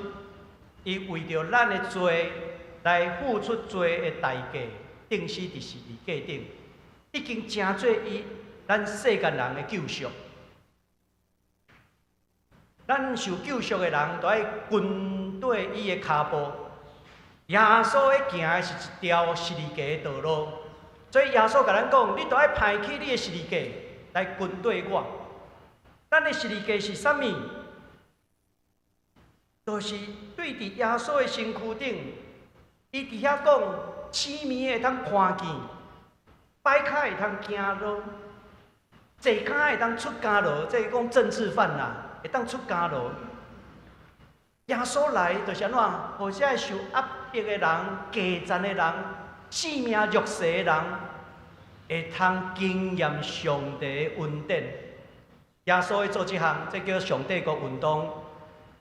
伊為著咱的罪來付出罪的代價，釘死佇十字架頂，已經成做伊咱世間人的救贖。咱受救贖的人，都愛跟綴伊的跤步。耶穌咧行的是一條十字架的道路，所以耶穌共咱講：你都愛拋棄你的十字架來跟綴我。咱的十字架是啥物？就是對佇耶穌的身軀頂，伊佇遐講，痴迷會通看見，跛跤會通行路，坐監會當出監牢，這講政治犯啦，會當出監牢。耶穌來就是按怎？予這个受壓迫的人、低賤的人、性命弱勢的人，會通經驗上帝的恩典。耶穌咧做這項，這叫上帝國運動。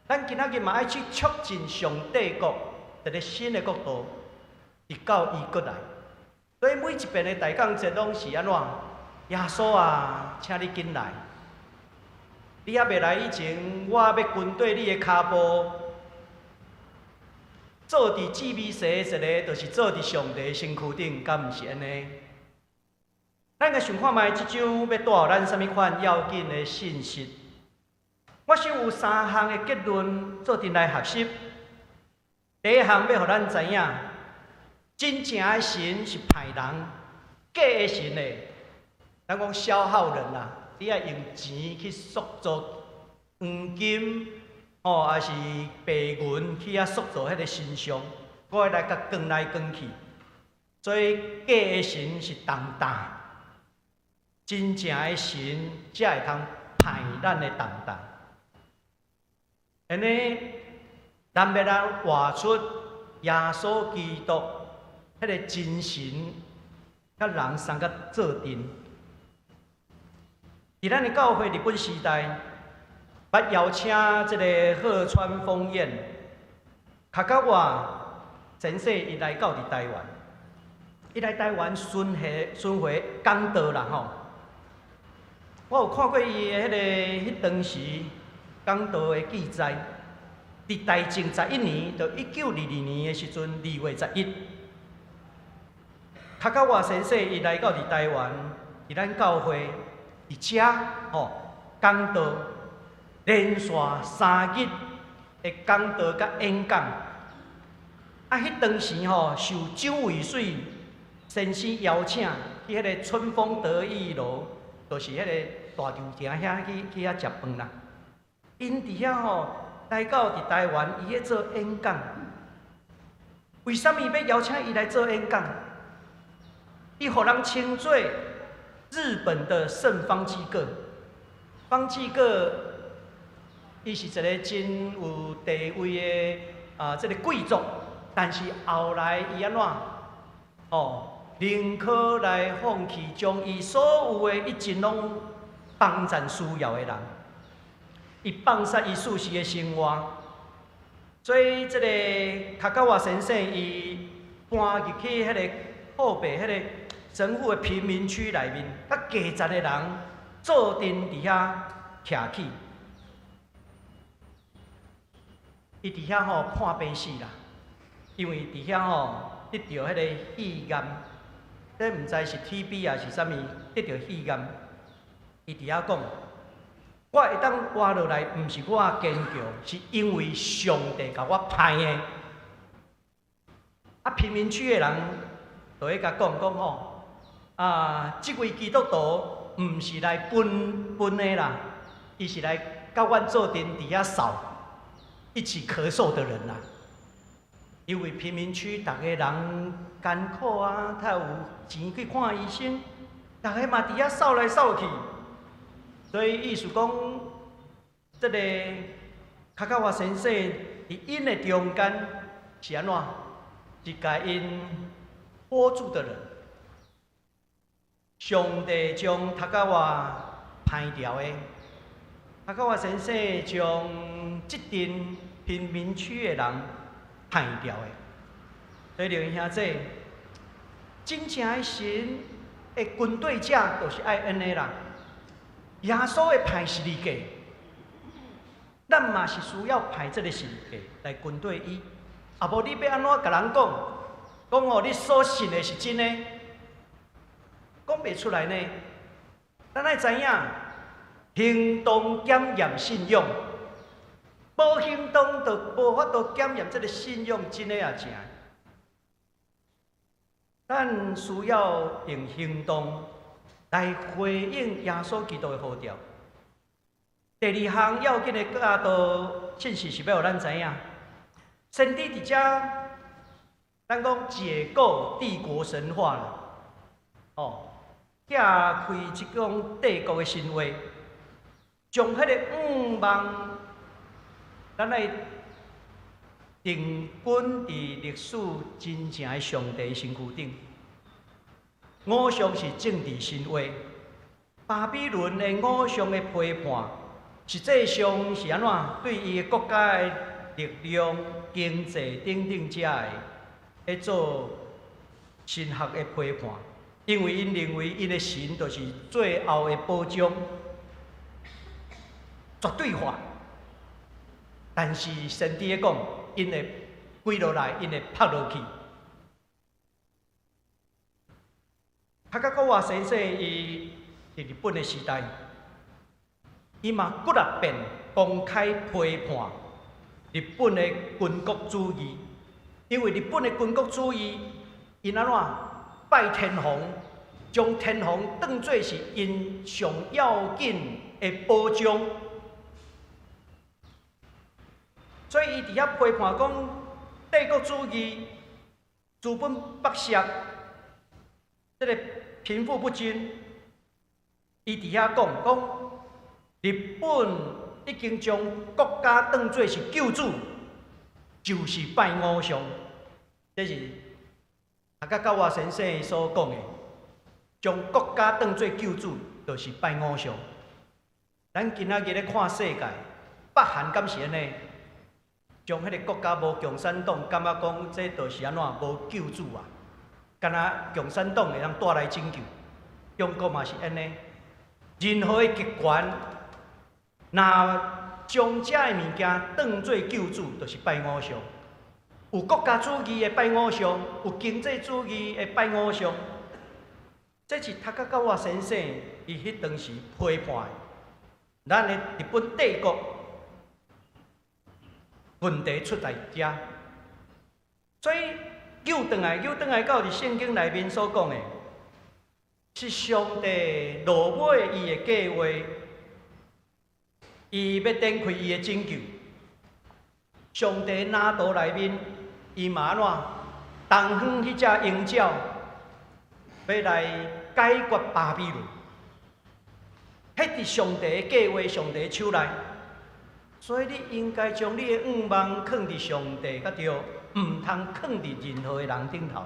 咱今仔日嘛愛去促進上帝國一个新的國度，直到伊閣來。所以每一遍的大講節攏是按怎？耶穌啊，請你緊來！你猶未來以前，我欲跟綴你的跤步，做佇志美西一个，就是做佇上帝身軀頂，敢毋是按呢？咱來想看覓這章欲帶予咱啥物款要緊的信息？我想有三項的結論做陣來學習。第一項欲予咱知影，真正的神是派人，假的神呢？咱講消耗人啦，你愛用錢去塑造黃金，吼，抑是白銀去遐塑造彼个神像，閣愛來共扛來扛去。所以假的神是重擔，真正的神才會通排咱的重擔。按呢，咱欲來活出耶穌基督彼个真神，佮人相佮做陣。佇咱的教會日本時代，捌邀請這个賀川楓彥，卡加瓦先生伊來到佇台灣，伊來台灣巡迴巡迴講道啦吼。我有看過伊的彼个彼當時，講道的記載，佇大正11年，就1922年的時陣，2月11，卡卡瓦先生伊來到佇台灣，佇咱教會佇遮吼講道，連續3日的講道佮演講。啊，彼當時吼受蔣渭水先生邀請去彼个春風得意樓，就是彼個大球場遐去遐食飯啦。𪜶佇遐吼來到佇台灣，伊咧做演講。為啥物欲邀請伊來做演講？伊予人稱做日本的聖方濟各。方濟各，伊是一个真有地位的啊，這个貴族。但是後來伊按怎？哦，寧可來放棄將伊所有的一切攏幫贊需要的人，伊放捨伊舒適的生活。所以這个卡卡瓦先生伊搬入去彼个後壁彼个神父的貧民區內面，佮低層的人做陣佇遐徛起，伊佇遐吼破病死啦。因為佇遐吼得著彼个肺癌，這毋知是 TB 抑是啥物，得著肺癌。伊佇遐講，我會當活落來，毋是我堅強，是因為上帝共我派的。啊，貧民區的人就會共講講吼，啊，這位基督徒毋是來分分的啦，伊是來佮阮做陣佇遐嗽，一起咳嗽的人啦。因為貧民區逐个人艱苦啊，較有錢去看醫生，逐个嘛佇遐嗽來嗽去，所以意思講，這个卡卡瓦先生佇𪜶的中間是按怎？是共𪜶扶住的人。上帝將塔卡瓦派掉的，塔卡瓦先生將這陣貧民區的人派掉的。所以弟兄姊，真正的神的跟隨者就是愛按呢啦。耶穌會歹十字架，咱嘛是需要歹這个十字架來跟隨伊。啊，無你欲按怎共人講？講哦，你所信的是真的，講袂出來呢。咱愛知影，行動檢驗信仰，無行動就無法度檢驗這个信仰真的抑假的。咱需要用行動來回應耶穌基督的呼召。第二項要緊的教導信息是欲予咱知影，先知佇遮，咱講解構帝國神話啦，哦，拆開這種帝國的神話，將彼個向望，咱來定根佇歷史真正的上帝身軀頂。偶像是政治神話，巴比倫的偶像的批判，實際上是按怎？對伊的國家的力量、經濟等等遮的，咧做神學的批判，因為𪜶認為𪜶的神就是最後的保障，絕對化。但是先知咧講，𪜶會跪落來，𪜶會拍落去。卡卡國華先生伊佇日本的時代，伊嘛幾若遍公開批判日本的軍國主義，因為日本的軍國主義，𪜶按怎拜天皇，將天皇當做是𪜶上要緊的保障，所以伊佇遐批判講帝國主義、資本剝削，這个貧富不均，伊佇遐講講日本已經將國家當做是救主，就是拜偶像，這是塔卡高瓦先生所講的，將國家當做救主，就是拜偶像。咱今仔日咧看世界，北韓敢是按呢？將彼个國家無共產黨，感覺講這就是按怎無救主啊？敢若共產黨會當帶來拯救，中國嘛是按呢。任何的極權，若將這个物件當做救主，就是拜偶像。有國家主義的拜偶像，有經濟主義的拜偶像。這是塔加高瓦先生伊彼當時批判的。咱的日本帝國問題出在遮，所以救轉來，救轉來到佇聖經內面所講的，是上帝落尾伊的計劃，伊欲展開伊的拯救。上帝藍圖內面，伊嘛按怎？東方彼隻鷹鳥欲來解決巴比倫，彼佇上帝的計劃、上帝手內，所以你應該將你的願望囥佇上帝才對，毋通囥佇任何的人頂頭。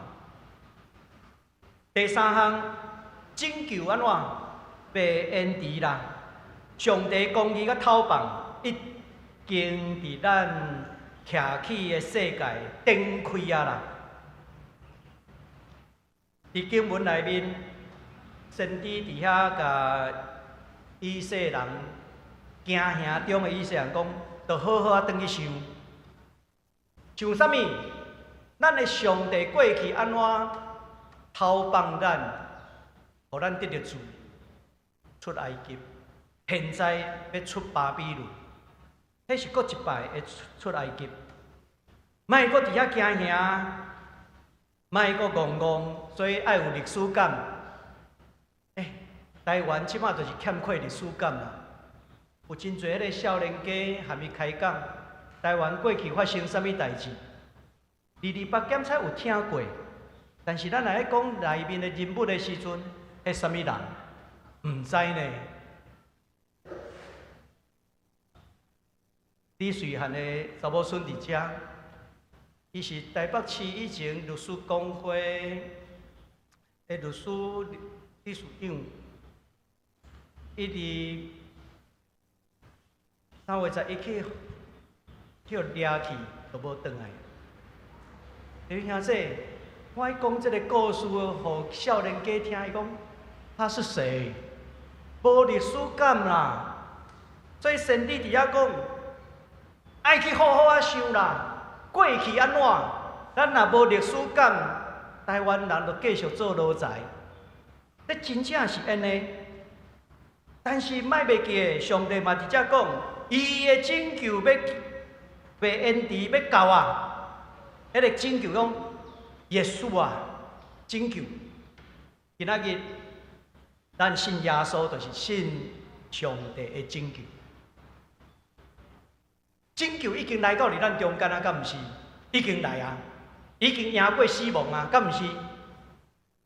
第三項，拯救按怎？袂延遲啦！上帝公義佮討放已經佇咱徛起的世界展開啊啦！佇經文內面，先知佇遐共以色列人驚嚇中的以色列人講，著好好仔轉去想，想啥物？咱的上帝過去按怎討放咱，予咱得著自由，出埃及，現在欲出巴比倫，彼是閣一擺會出埃及，莫閣佇遐驚嚇，莫閣戇戇，所以愛有歷史感。欸，台灣這馬就是欠缺歷史感啦。有真濟彼个少年家含伊開講，台灣過去發生啥物代誌？二二八檢查有聽過，但是咱若咧講內面的人物的時陣，彼啥物人？毋知呢。李瑞漢的查某孫佇遮，伊是台北市以前律師公會的律師理事長，伊佇3月11去予掠去，就無轉來。弟兄姊，我講這个故事，予少年家聽，伊講他是誰？無歷史感啦。所以先知佇遐講，愛去好好仔想啦，過去按怎？咱若無歷史感，台灣人就繼續做奴才。這真正是按呢。但是莫袂記得，上帝嘛佇遮講，伊的拯救欲袂延遲，欲到啊！彼个拯救講耶穌啊，拯救。今仔日咱信耶穌，就是信上帝的拯救。拯救已經來到佇咱中間啊，敢毋是？已經來啊，已經贏過死亡啊，敢毋是？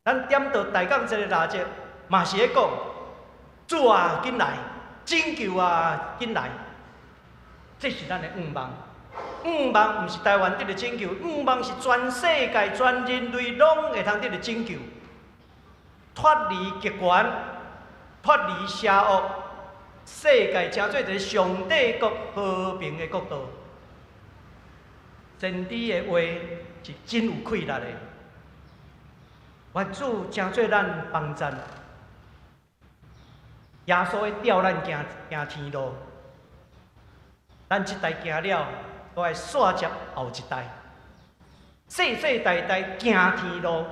咱點著大港這个蠟燭，嘛是咧講，主啊，緊來，拯救啊，緊來。這是咱的願望。願望毋是台灣得著拯救，願望是全世界、全人類攏會通得著拯救，脫離極權，脫離邪惡，世界成做一个上帝國和平的國度。先知的話是真有氣力的，願主成做咱幫贊，耶穌會帶咱行行天路，咱這代行了，都愛煞接後一代，世世代代行天路，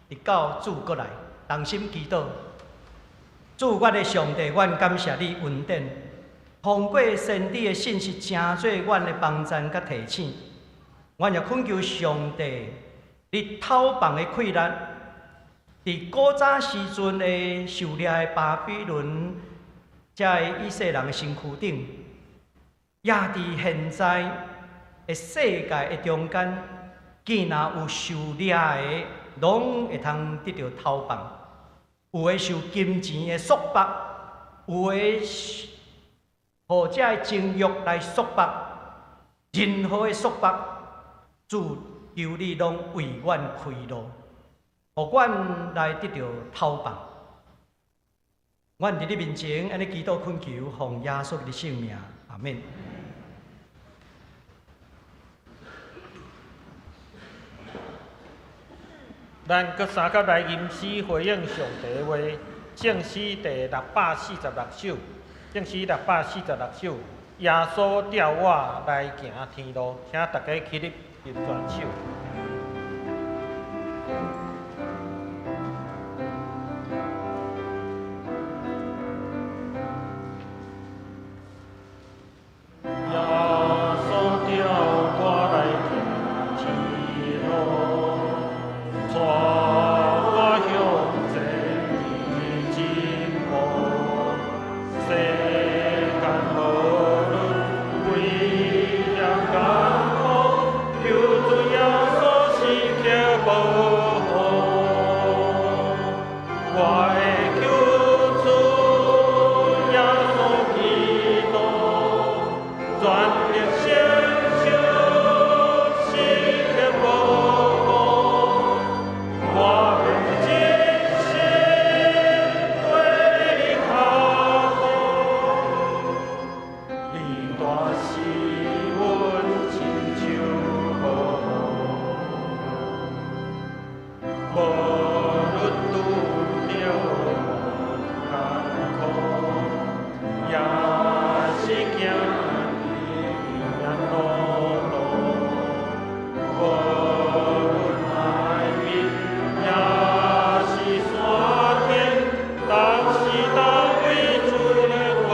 直到主閣來，同心祈禱。主，阮的上帝，阮感謝你恩典，通過先知的信息，成做阮的幫贊佮提醒。阮也懇求上帝，你討放的氣力，佇古早時陣的受掠的巴比倫，這个以色列人的身軀頂，也佇現在的世界的中間，見若有受掠的，攏會通得著討放；有的受金錢的束縛，有的予這个情欲來束縛，任何的束縛，主求你攏為阮開路，予阮來得著討放。阮佇你面前按呢祈禱懇求，奉耶穌的聖名，阿們。咱閣三甲來吟詩回應上帝的話，聖詩第646首，聖詩646首。耶穌召我來行天路，請大家起立翕全手。耶穌召我來行天路，帶我向前進步。世間無論危險艱苦，求主耶穌時刻保護。我的救主耶穌基督，全力承受時刻保護。我欲一生綴你跤步，你大是阮親像保護。無論拄著艱苦，也是行伫路途。無論海邊，也是山頂，逐時逐位主來保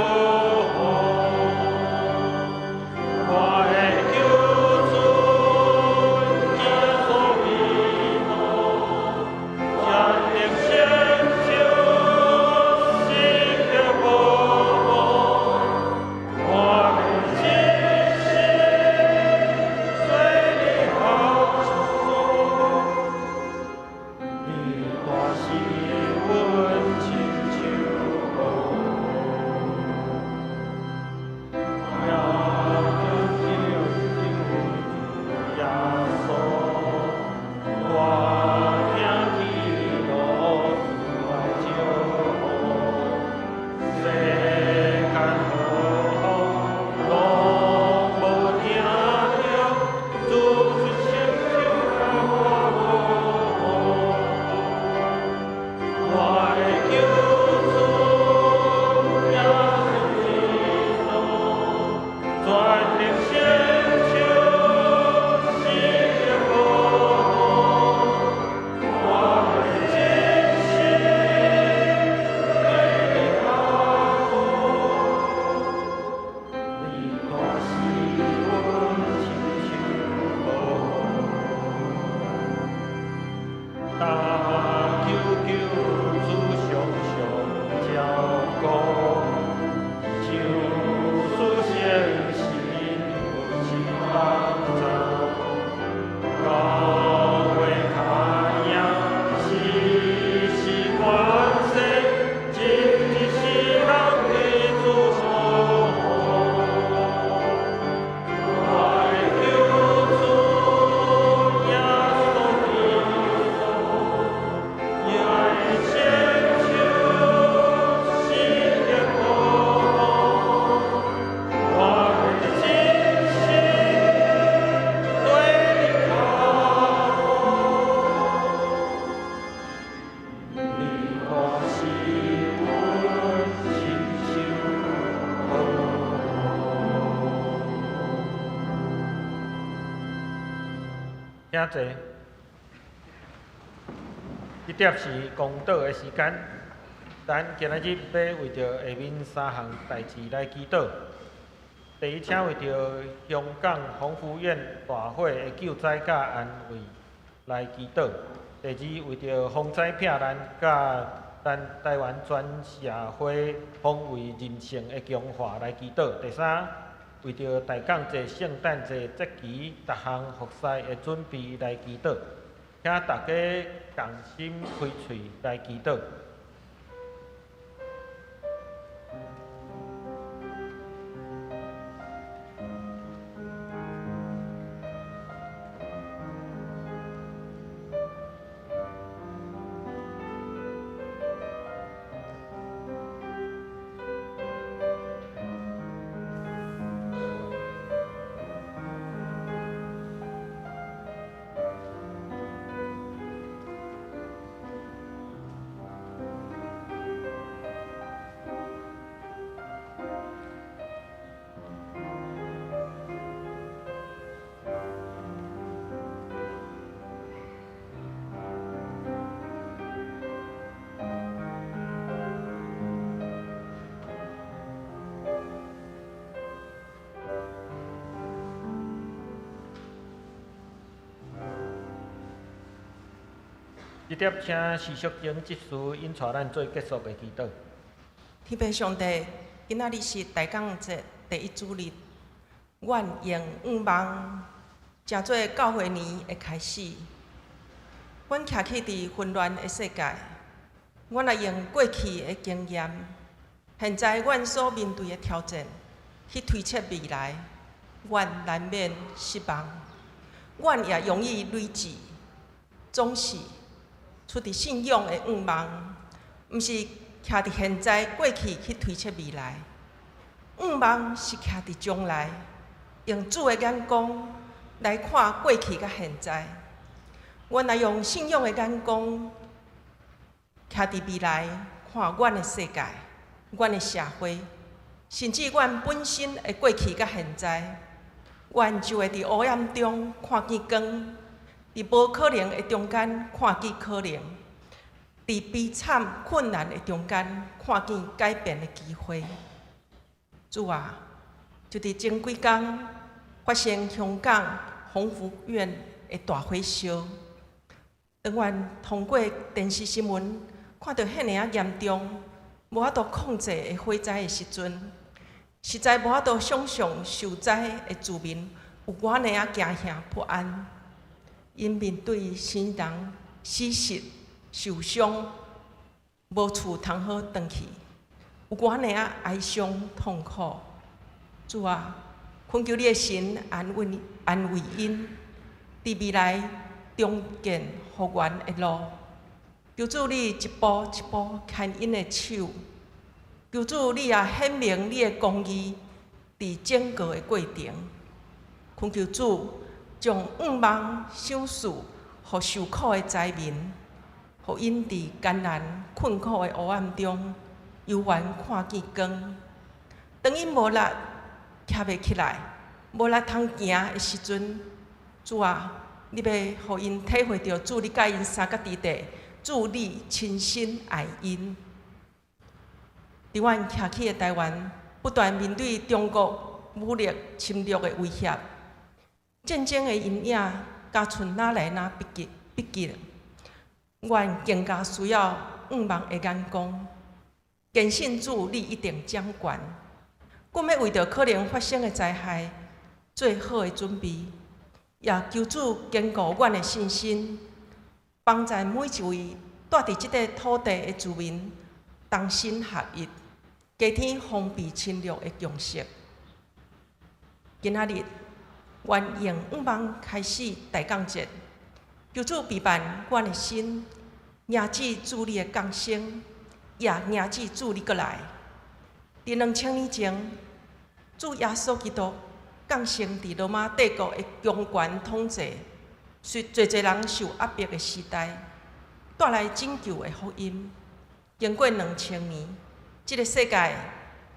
護。我的救主耶穌基督，全力承受時刻保護。我欲一生綴你跤步，你大是阮親像保護。耶穌，我行天路，主來照顧。世間何風攏無聽著，主出伸手共我保護。我的救主耶穌基督，全力承受時刻保護。我欲一生綴你跤步，你大是阮親像保護。但求救主常常照顧，上主聖神有親幫助，教會跤影時時關心，真一世人對主保護。我的救主耶穌基督，伊愛承受時刻保護。我欲一生綴你跤步，你大是阮親像保護。請坐。這碟是公禱的時間，咱今仔日欲為著下面三項代誌來祈禱。第一，請為著香港宏福苑大火的救災佮安慰來祈禱。第二，為著風災避難佮咱台灣全社會防衛韌性的強化來祈禱。第三，為著大港節、聖誕節節期逐項服事的準備來祈禱。請大家仝心開喙來祈禱。這碟請徐淑貞執事引帶咱做結束的祈禱。天父上帝，今仔日是大港節第一主日，阮用向望，成做教會年的開始。阮徛起佇混亂的世界，阮來用過去的經驗，現在阮所面對的挑戰，去推測未來，阮難免失望。阮也容易累積，總是出佇信仰的向望，毋是徛佇現在過去去推測未來。向望是徛佇將來，用主的眼光來看過去佮現在。阮來用信仰的眼光，徛佇未來看阮的世界、阮的社會，甚至阮本身的過去佮現在，阮就會佇黑暗中看見光，佇無可能的中間看見可能，佇悲慘困難的中間看見改變的機會。主啊，就佇前幾工發生香港宏福苑的大火燒。當阮通過電視新聞看著遐爾仔嚴重、無法度控制的火災的時陣，實在無法度想像受災的住民有偌爾仔驚嚇不安。𪜶面對親人死殁、受傷、無厝通好轉去，有偌爾仔哀傷痛苦。主啊，懇求你的神安慰安慰𪜶，佇未來重建復原的路。求主你一步一步牽𪜶的手，求主你也顯明你的公義佇整個的過程。懇求主將向望賞賜予受苦的災民，予𪜶佇艱難困苦的黑暗中，猶原看見光。當𪜶無力徛袂起來，無力通行的時陣，主啊，你欲予𪜶體會著主你佮𪜶相佮佇地，主你親身愛𪜶。佇阮徛起的台灣，不斷面對中國武力侵略的威脅，戰爭的陰影，敢賰若來若逼近逼近，阮更加需要向望的眼光，堅信主你一定掌權。阮欲為著可能發生的災害做好的準備，也求主堅固阮的信心，幫助每一位住佇這塊土地的住民同心合一，加添防備侵略的共識。今仔日，阮用向望開始大港節，求主備辦阮的心，迎接主你的降生，也迎接主你閣來。佇2000年前，主耶穌基督降生佇羅馬帝國的強權統治，濟濟人受壓迫的時代，帶來拯救的福音。經過2000年，這个世界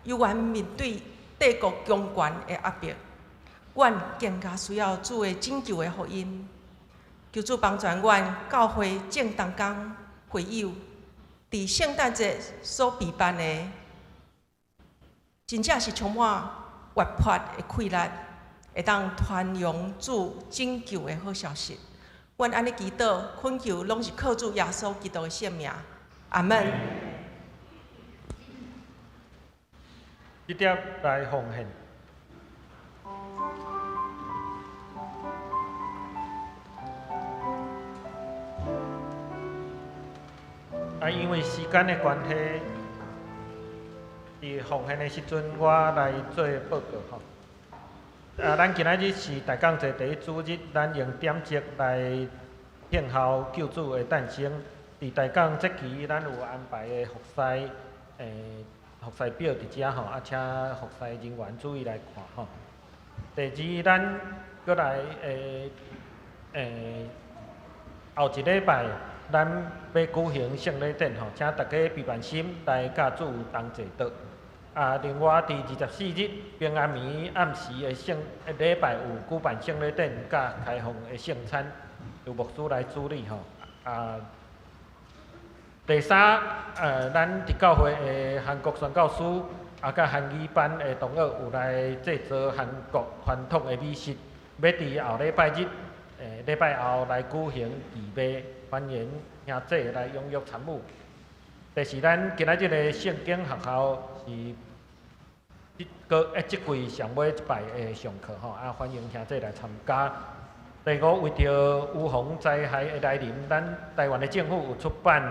猶原面對帝國強權的壓迫，阮更加需要主的拯救的福音。求主幫助阮教會眾同工會友，佇聖誕節所備辦的，真正是充滿活潑的氣力，會當傳揚主拯救的好消息。阮按呢祈禱，懇求攏是靠主耶穌基督的聖名。阿門。這碟來奉獻。啊，因為時間的關係，佇奉獻的時陣，我來做報告吼。啊，咱今仔日是大港節第一主日，咱用點燭來慶賀救主的誕生。佇大港節期，咱有安排的服侍，服侍表佇遮吼，啊，請服侍人員注意來看吼。第二，咱閣來後一禮拜，咱欲舉行聖禮典吼，請大家備辦心來佮主同齊禱。啊，另外佇24日平安暝暗時的聖禮拜有舉辦聖禮典佮開放的聖餐，由牧師來主禮吼。啊，第三，咱佇教會的韓國宣教師啊，佮韓語班的同學有來製作韓國傳統的美食，欲佇後禮拜日，禮拜後來舉行義賣，歡迎兄姊來踴躍參與。第四，咱今仔日的聖經學校是這個這季上尾一擺的上課吼，啊，歡迎兄姊來參加。第五，為著預防災害的來臨，咱台灣的政府有出版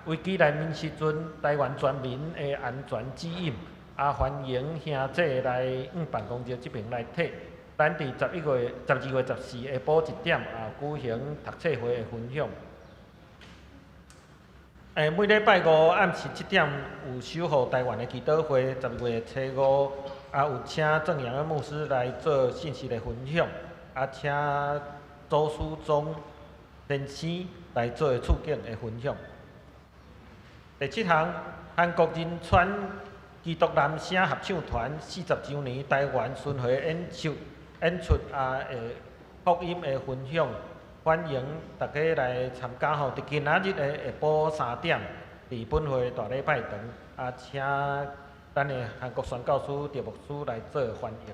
危機來臨時陣，台灣全民的安全指引，啊，歡迎兄姊來往辦公室這爿來提。咱佇11月、12月14下晡1點啊，舉行讀冊會的分享。每禮拜五暗時7點有守護台灣的祈禱會，12月初五啊有請鄭陽恩牧師來做信息的分享，啊請周書忠先生來做處境的分享。第七項，韓國仁川基督男聲合唱團40週年台灣巡迴演出啊，福音的分享，歡迎大家來參加吼。佇今仔日的下晡3點，佇本會大禮拜堂啊，請咱的韓國宣教師趙牧師來做翻譯。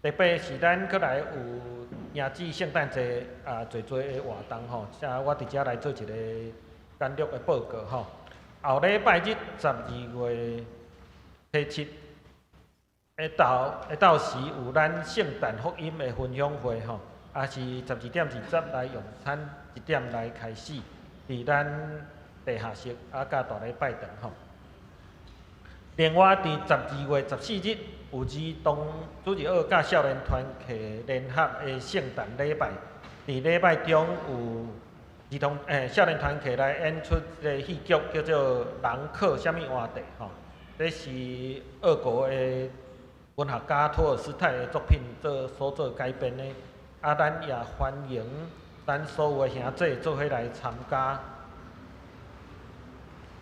第八是咱閣來有迎接聖誕節啊，濟濟的活動吼，請我佇遮來做一個簡略的報告吼。後禮拜日12月初7，下晝時有咱聖誕福音的分享會吼，啊是12點20來用餐，1點來開始，佇咱地下室啊，佮大禮拜堂吼。另外，佇12月14日有兒童主日學佮少年團契聯合的聖誕禮拜，佇禮拜中有兒童少年團契來演出這个戲劇，叫做《人靠啥物活地》吼，這是俄國的文學家托爾斯泰的作品做所做改編的，啊，咱也歡迎咱所有的兄弟做伙來參加。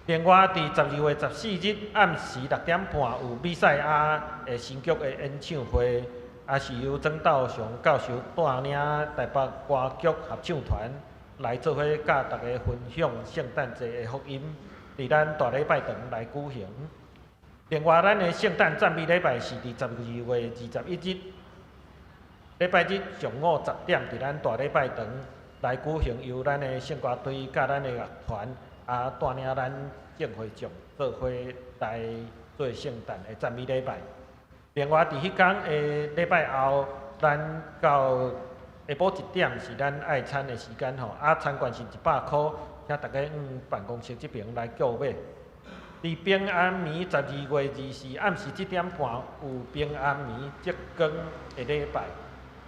另外，佇12月14日暗時6點半有彌賽亞的新劇的演唱會，也是由曾道雄教授帶領台北歌劇合唱團來做伙，佮大家分享聖誕節的福音，佇咱大禮拜堂來舉行。另外，咱的聖誕讚美禮拜是佇12月21日，禮拜日上午10點，佇咱大禮拜堂來舉行，由咱的聖歌隊佮咱的樂團啊帶領咱正會眾做伙來做聖誕的讚美禮拜。另外，佇彼工的禮拜後，咱到下晡1點是咱愛餐的時間吼，啊，餐券是100箍，請大家往辦公室這爿來購買。佇平安暝12月24暗時7點半有平安暝燭光的禮拜，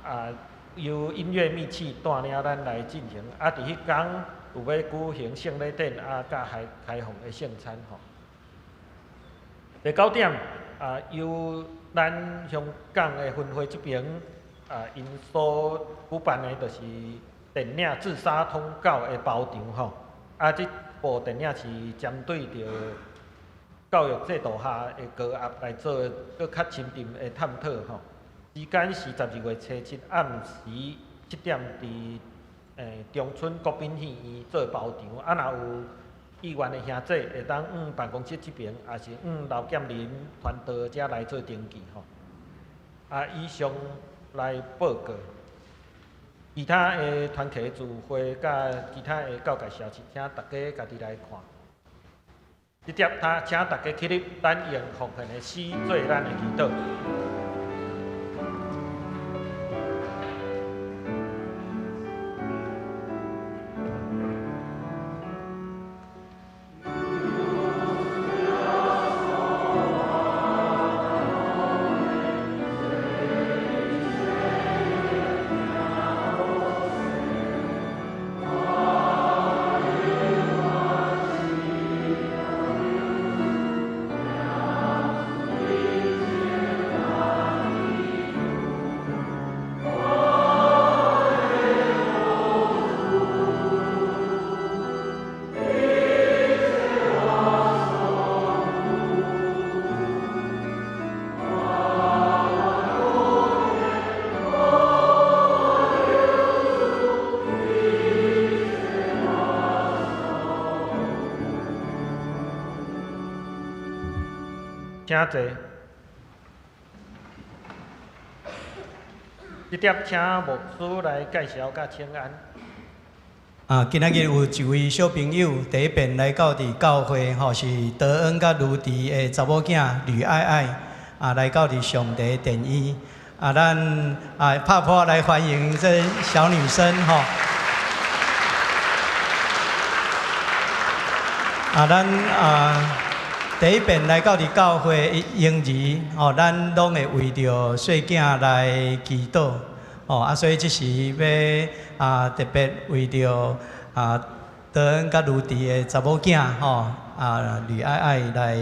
啊，由音樂密器帶領咱來進行。啊，佇彼工有欲舉行聖禮典，啊，佮開放的聖餐吼。第九點，啊，由咱香港的分會這爿，啊，𪜶所舉辦的，就是電影《自殺通告》的包場吼。啊，這部電影是針對著教育制度下的高壓來做閣較深沉的探討吼。時間是12月初7暗時7點，佇長春國賓戲院做包場。啊，若有意願的兄弟，會當往辦公室這爿，抑是往劉劍林傳道遮來做登記吼。啊，以上來報告。其他的團契聚會佮其他的教界消息，請大家家己來看。直接他請大家起立，咱用奉獻的詩做咱的祈禱。請坐。直接請牧師來介紹佮請安。啊，今仔日有一位小朋友第一遍來到佇教會，吼，是德恩佮盧迪的查某囝呂愛愛，啊，來到佇上帝殿院，啊，咱啊拍噗仔來歡迎這小女生，吼。啊，咱啊第一遍來到佇教會嬰兒，吼，咱攏會為著細囝來祈禱。哦，啊，所以這時欲啊特別為著啊德恩佮盧迪的查某囝吼啊呂愛愛來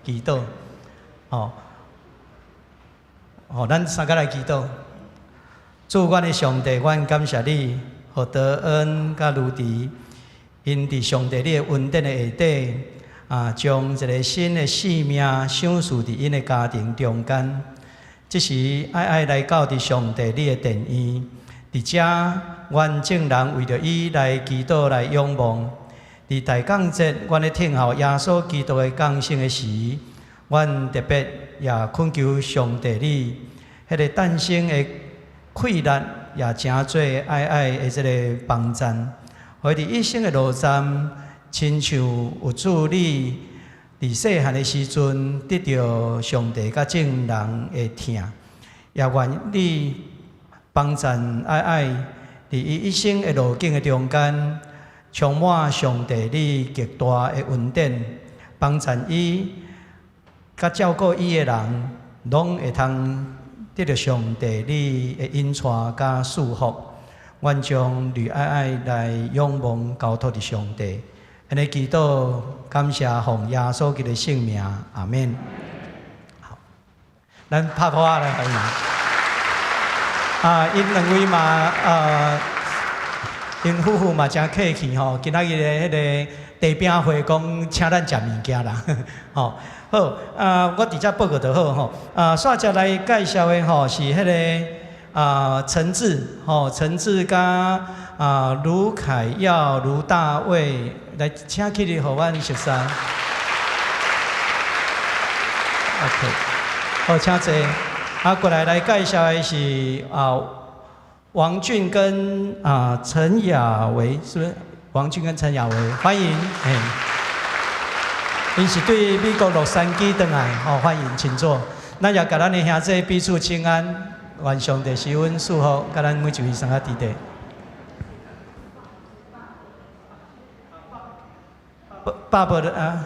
祈禱，吼，吼，咱三個來祈禱。主，阮的上帝，阮感謝你，予德恩佮盧迪，𪜶佇上帝你的恩典的下底，啊，將一个新的生命賞賜佇𪜶的家庭中間。這時愛愛來到佇上帝你的殿院，佇遮，阮眾人為著伊來祈禱來仰望。佇大降節，阮咧聽候耶穌基督的降生的時，阮特別也懇求上帝你，彼个誕生的氣力也成做愛愛的這个幫贊，予伊佇一生的路站，親像有主你佇細漢的時陣得著上帝佮眾人的疼，也願你幫贊愛愛佇伊一生的路徑的中間，充滿上帝你極大的恩典，幫贊伊佮照顧伊的人，攏會通得著上帝你的引帶佮祝福。阮將呂愛愛來仰望交託佇上帝，按呢祈禱，感謝奉耶穌基督的聖名，阿們。好，咱拍噗仔來歡迎。啊，𪜶兩位嘛，𪜶夫婦嘛誠客氣吼，今仔日的彼个茶餅會講請咱食物件啦，吼。好，啊，我佇遮報告就好吼。啊，煞接來介紹的吼是彼个啊陳志吼，陳志佮啊盧凱耀、盧大衛來請起來，予阮熟似。OK，好，請坐。啊，過來來介紹的是啊王俊跟啊陳雅維，是不是？王俊跟陳雅維，歡迎，嘿。𪜶是對美國洛杉磯轉來，吼，歡迎，請坐。咱也共咱的兄弟彼此請安，願上帝賜恩祝福，佮咱每一位三個弟弟。爸爸的啊，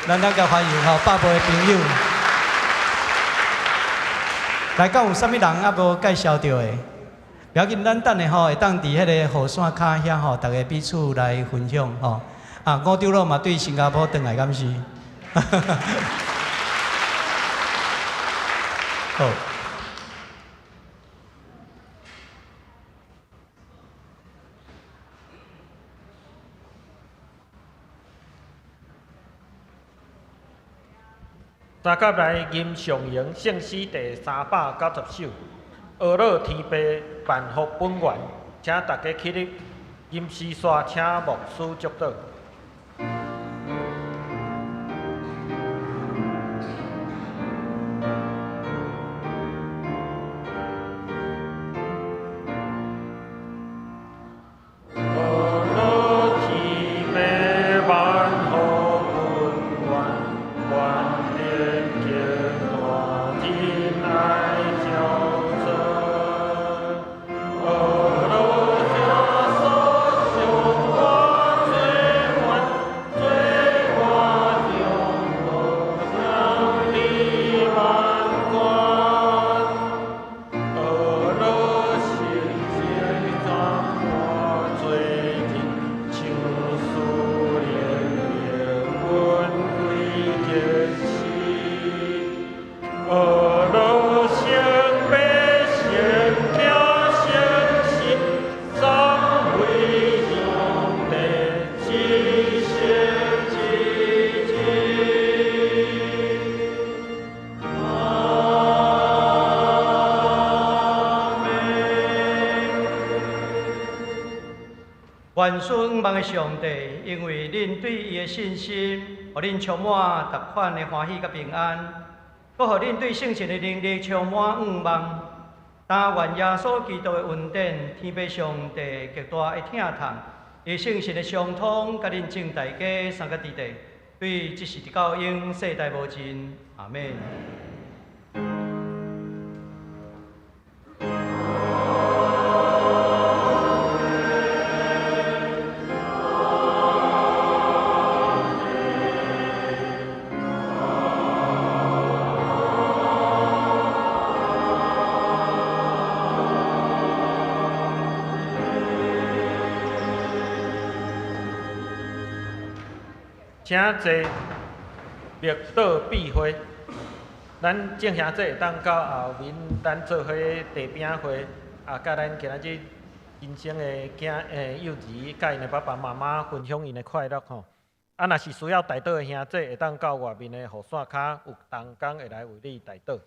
咱來共歡迎吼，爸爸的朋友。來，敢有啥物人猶無介紹著的？不要緊，咱等下吼會當佇彼個雨傘跤遐吼，逐家彼此來分享吼。啊，吳長老嘛對新加坡轉來，敢是？好。三甲來吟上榮聖詩第390首，阿樂天父萬福本源，請大家起立，吟詩煞請牧師祝禱。願賜仰望的上帝，因為恁對伊的信心，予恁充滿逐款的歡喜佮平安，閣予恁對聖神的能力充滿仰望。但願耶穌基督的恩典，天父上帝極大的疼痛，伊聖神的相通，佮恁眾大家三個弟弟，對這時直到永世代無盡。阿門。請坐，默禱閉會。咱眾兄弟會當到後面，咱做伙茶餅會，啊，佮咱今仔日新生的囝幼兒，佮𪜶的爸爸媽媽分享𪜶的快樂吼。啊，若是需要代禱的兄弟，會當到外面的雨傘跤，有同工會來為你代禱。